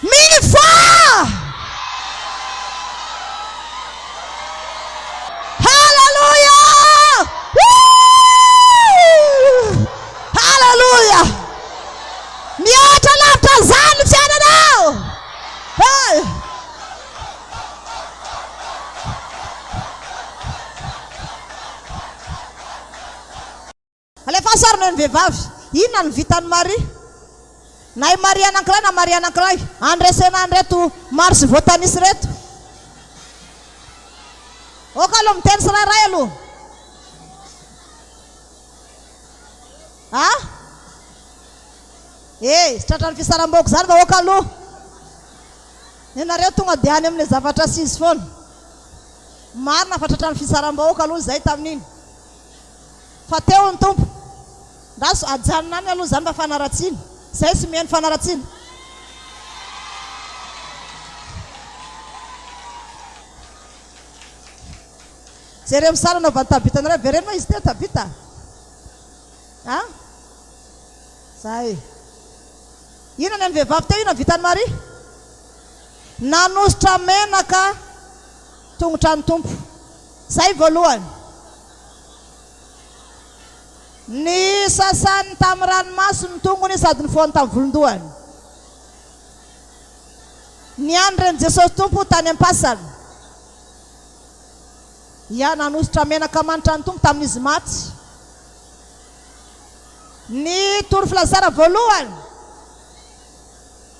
Mivoaha! Haleloia! Woo! Haleloia! Mihoatra lavitra an'izany ny fiainanao! Hey! Alefaso ary ny vehivavy. Inona no vitan'i Maria? Na i Maria anankiray na Maria anankiray. Andresena an'ireto maro sy voatanisa ireto. Ok aloha miteny tsirairay aloha. A? Eh, tratran'ny fisaram-bahoaka izany vahoaka aloha. Ianareo tonga dia any amin'ilay zavatra tsy izy foana. Marina fa tratran'ny fisaram-bahoaka aloha izay tamin'iny. Fa teo ny Tompo. Ndaso ajanona any aloha izany fa fanaratsiana. Zay tsy mihaino fanaratsiana. Jereo ny sary anaovan'i Tabita anareo. Avereno moa izy teo Tabita a! Zay. Inona ny an'ny vehivavy teo? Inona ny vitan'i Maria? Nanosotra menaka tongotra ny Tompo. Zay voalohany. Nisasany tamin'ny ranomaso ny tongony sady nifohany tamin'ny volon-dohany. Niandry an'i Jesosy Tompo tany am-pasana. Ia, nanosotra menaka manitra ny Tompo tamin'izy maty. Ny toro filazana voalohany.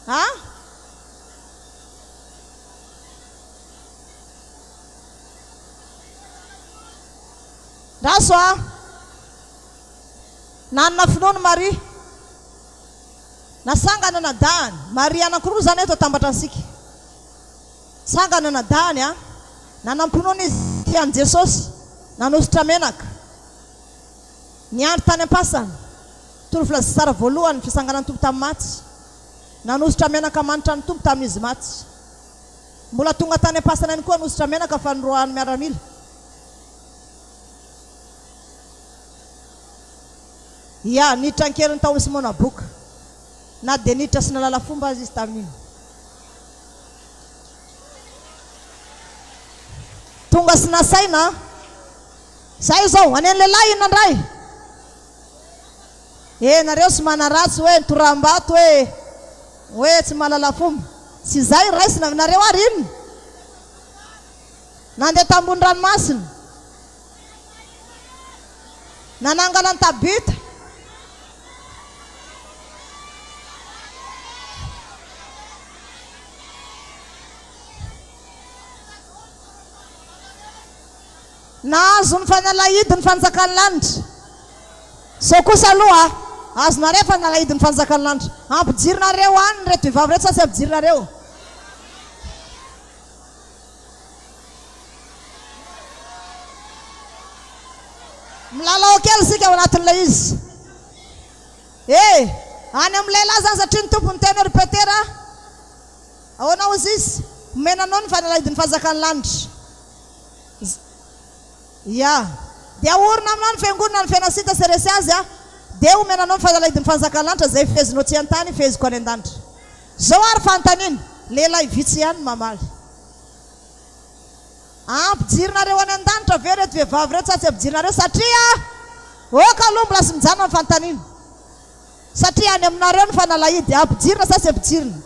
A? Raso a! Nanana finoana Maria. Nasangana anadahany. Maria anankiroa izany eto atambatra antsika. Sangana anadahany a! Nanam-pinoana izy tia an'i Jesosy. Nanosotra menaka. Niandry tany am-pasana. Toro filazantsara voalohany ny fisanganan'ny Tompo tamin'ny maty. Nanosotra menaka manitra ny Tompo tamin'izy maty. Mbola tonga tany am-pasana ihany koa hanosotra menaka fa noroahan'ny miaramila. Ia, niditra an-keriny tao amin'i Simona boka. Na dia niditra sy nahalala fomba aza izy tamin'iny. Tonga sy nasaina an! Zay izao, any an'ny lehilahy inona indray? Eh nareo sy manaratsy hoe nitoram-bato hoe hoe tsy mahalala fomba. Tsy izay raisina, nareo ary inona? Nandeha tambony ranomasina. Nanangana an'i Tabita. Nahazo ny fanalahidin'ny fanjakan'ny lanitra. Zao kosa aloha a, azonareo fanalahidin'ny fanjakan'ny lanitra. Ampidirinareo any ireto vehivavy ireto sa tsy ampidirinareo? Milalao kely isika ao anatin'ilay izy. E! Any amin'ny lehilahy izany satria ny Tompo niteny hoe ry Petera, ahoana hozy izy? Omena anao ny fanalahidin'ny fanjakan'ny lanitra. Ya. Dia ahorina aminao ny fiangonana ny fiainasita sy resy azy a. Dia omena anao ny fanalahidin'ny fanjakan'ny lanitra izay fehezinao tsy an-tany feheziko any an-danitra. Zao ary fanontaniana, lehilahy vitsy ihany no mamaly. Ampidirinareo any an-danitra ve ireto vehivavy ireto sa tsy ampidirinareo satria ok aloha mbola tsy mijanona ny fanontaniana. Satria any aminareo ny fanalahidy, ampidirina sa tsy ampidirina?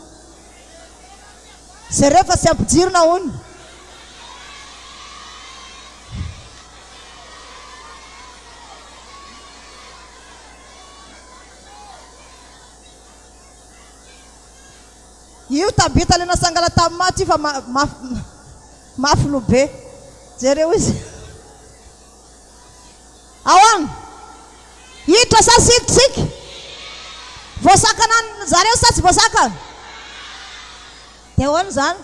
Jereo fa tsy ampidirina hono. Io Tabita le nasangana tamin'ny maty io fa mafy loha be. Jereo izy. Ahoana? Hiditra sa tsy hiditra isika? Voasakana zareo sa tsy voasakana? Dia ahoana izany?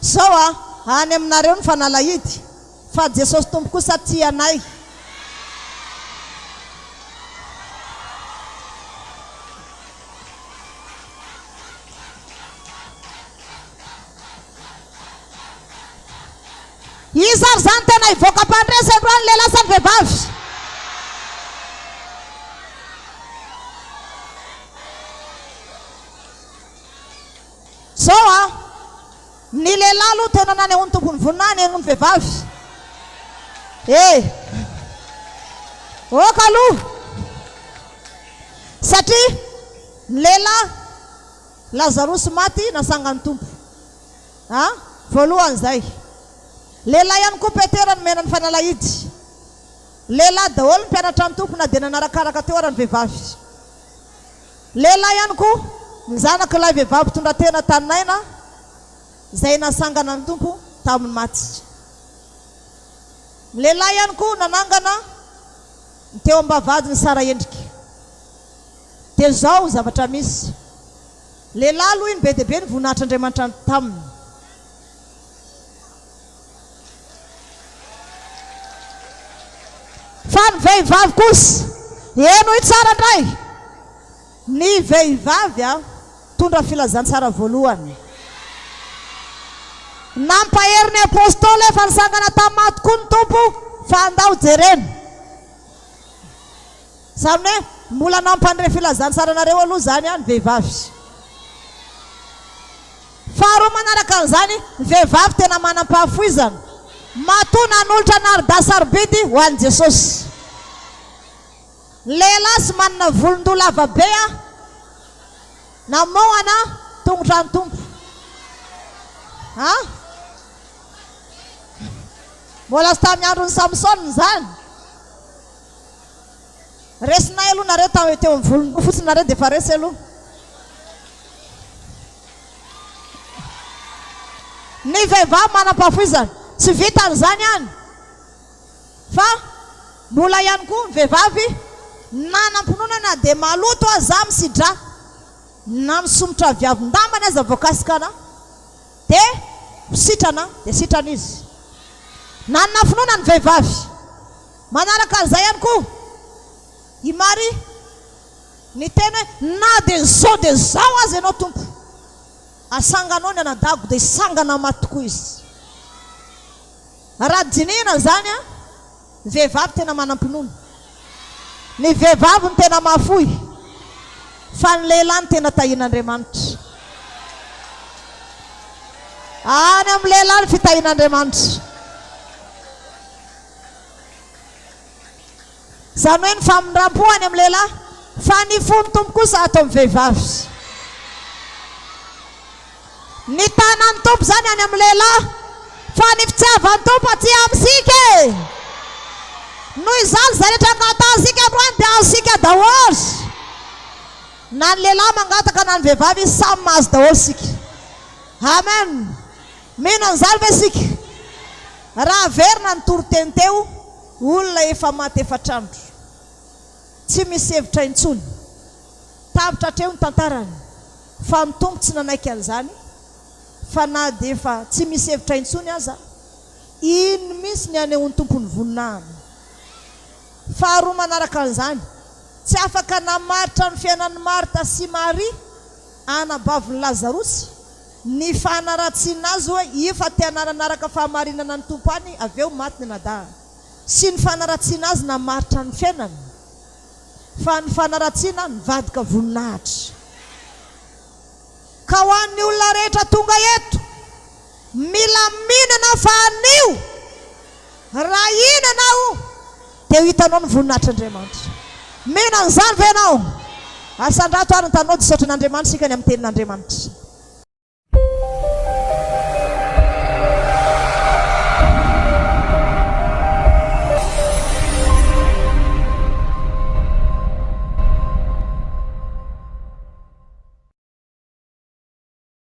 Zao a, any aminareo ny fanalahidy, fa Jesosy Tompo kosa tia anay. Iza ary izany tena hivoaka mpandresy androany, lehilahy sa ny vehivavy? Zao a! Ny lehilahy aloha tena nanehoan'ny Tompo ny voninahiny noho ny vehivavy e! Ok aloha! Satria ny lehilahy, Lazarosy maty nasangan'ny Tompo a! Voalohany izay. Lehilahy ihany koa Petera nomena ny fanalahidy. Lehilahy daholo ny mpianatra ny Tompo na dia nanarakaraka teo ara ny vehivavy. Lehilahy ihany koa ny zanak'ilay vehivavy mpitondratena tany Naina izay nasangana ny Tompo tamin'ny maty. Ny lehilahy ihany koa nanangana ny teo am-bavahadin'i Sara Endrika. Dia izao zavatra misy. Lehilahy aloha iny be dia be ny voninahitr'Andriamanitra taminy. Fa ny vehivavy kosa, henoy tsara indray, ny vehivavy a, mitondra filazantsara voalohany. Nampahery ny apostoly efa nisangana tamin'ny maty koa ny Tompo fa andao jerena. Izany hoe mbola nampandre filazantsara anareo aloha izany ny vehivavy. Faharoa manaraka an'izany, ny vehivavy tena manam-pahafoizana. Matoa nanolotra narda sarobidy ho an'i Jesosy. Ny lehilahy sy manana volon-doha lava be namohana tongotra ny Tompo. An? Mbola tsy tamin'ny andron'i Samsona izany. Resinay aloha nareo tao teo amin'ny volon-doha fotsiny nareo dia efa resy aloha. Ny vehivavy manam-pahafoizana. Tsy vitan'izany ihany fa mbola ihany koa ny vehivavy nanam-pinoana na dia maloto aza misidra na misomotra viavin-dambany aza voakasika ana dia ho sitrana dia sitrana izy. Nanana finoana ny vehivavy. Manaraka an'izay ihany koa i Maria niteny hoe, Na dia izao dia izao aza ianao Tompo, asanganao ny anadahiko dia hisangana maty tokoa izy. Raha dinihina izany an, ny vehivavy tena manam-pinoana. Ny vehivavy no tena mahafoy, fa ny lehilahy no tena tahian'Andriamanitra. Any amin'ny lehilahy ny fitahian'Andriamanitra. Izany hoe ny famindram-po any amin'ny lehilahy, fa ny fon'ny Tompo kosa ato amin'ny vehivavy. Ny tanan'ny Tompo izany any amin'ny lehilahy, fa ny fitiavan'ny Tompo aty amintsika e! Noho izany izay rehetra angatahantsika androany dia azontsika daholo. Na ny lehilahy mangataka na ny vehivavy, samy mahazo daholo isika. Amen! Mino an'izany ve isika? Raha averina ny toriteny teo, olona efa maty efatr'andro. Tsy misy hevitra intsony. Tapitra hatreo ny tantarany. Fa ny Tompo tsy nanaiky an'izany, fa na dia efa tsy misy hevitra intsony aza, iny mihitsy ny anehoan'ny Tompo ny voninahiny. Faharoa manaraka an'izany, tsy afaka namaritra ny fiainan'i Marta sy Maria, anabavin'i Lazarosy, ny fanaratsiana azy hoe io fa te hanaranaraka fahamarinana ny Tompo any avy eo maty ny anadahiny, sy ny fanaratsiana azy namaritra ny fiainany, fa ny fanaratsiana nivadika voninahitra. Ka ho an'ny olona rehetra tonga eto, mila mino ianao fa anio, raha hino ianao, dia ho hitanao ny voninahitr'Andriamanitra. Mino an'izany ve ianao? Asandrato ary ny tanao, disaotra an'Andriamanitra isika ny amin'ny tenin'Andriamanitra.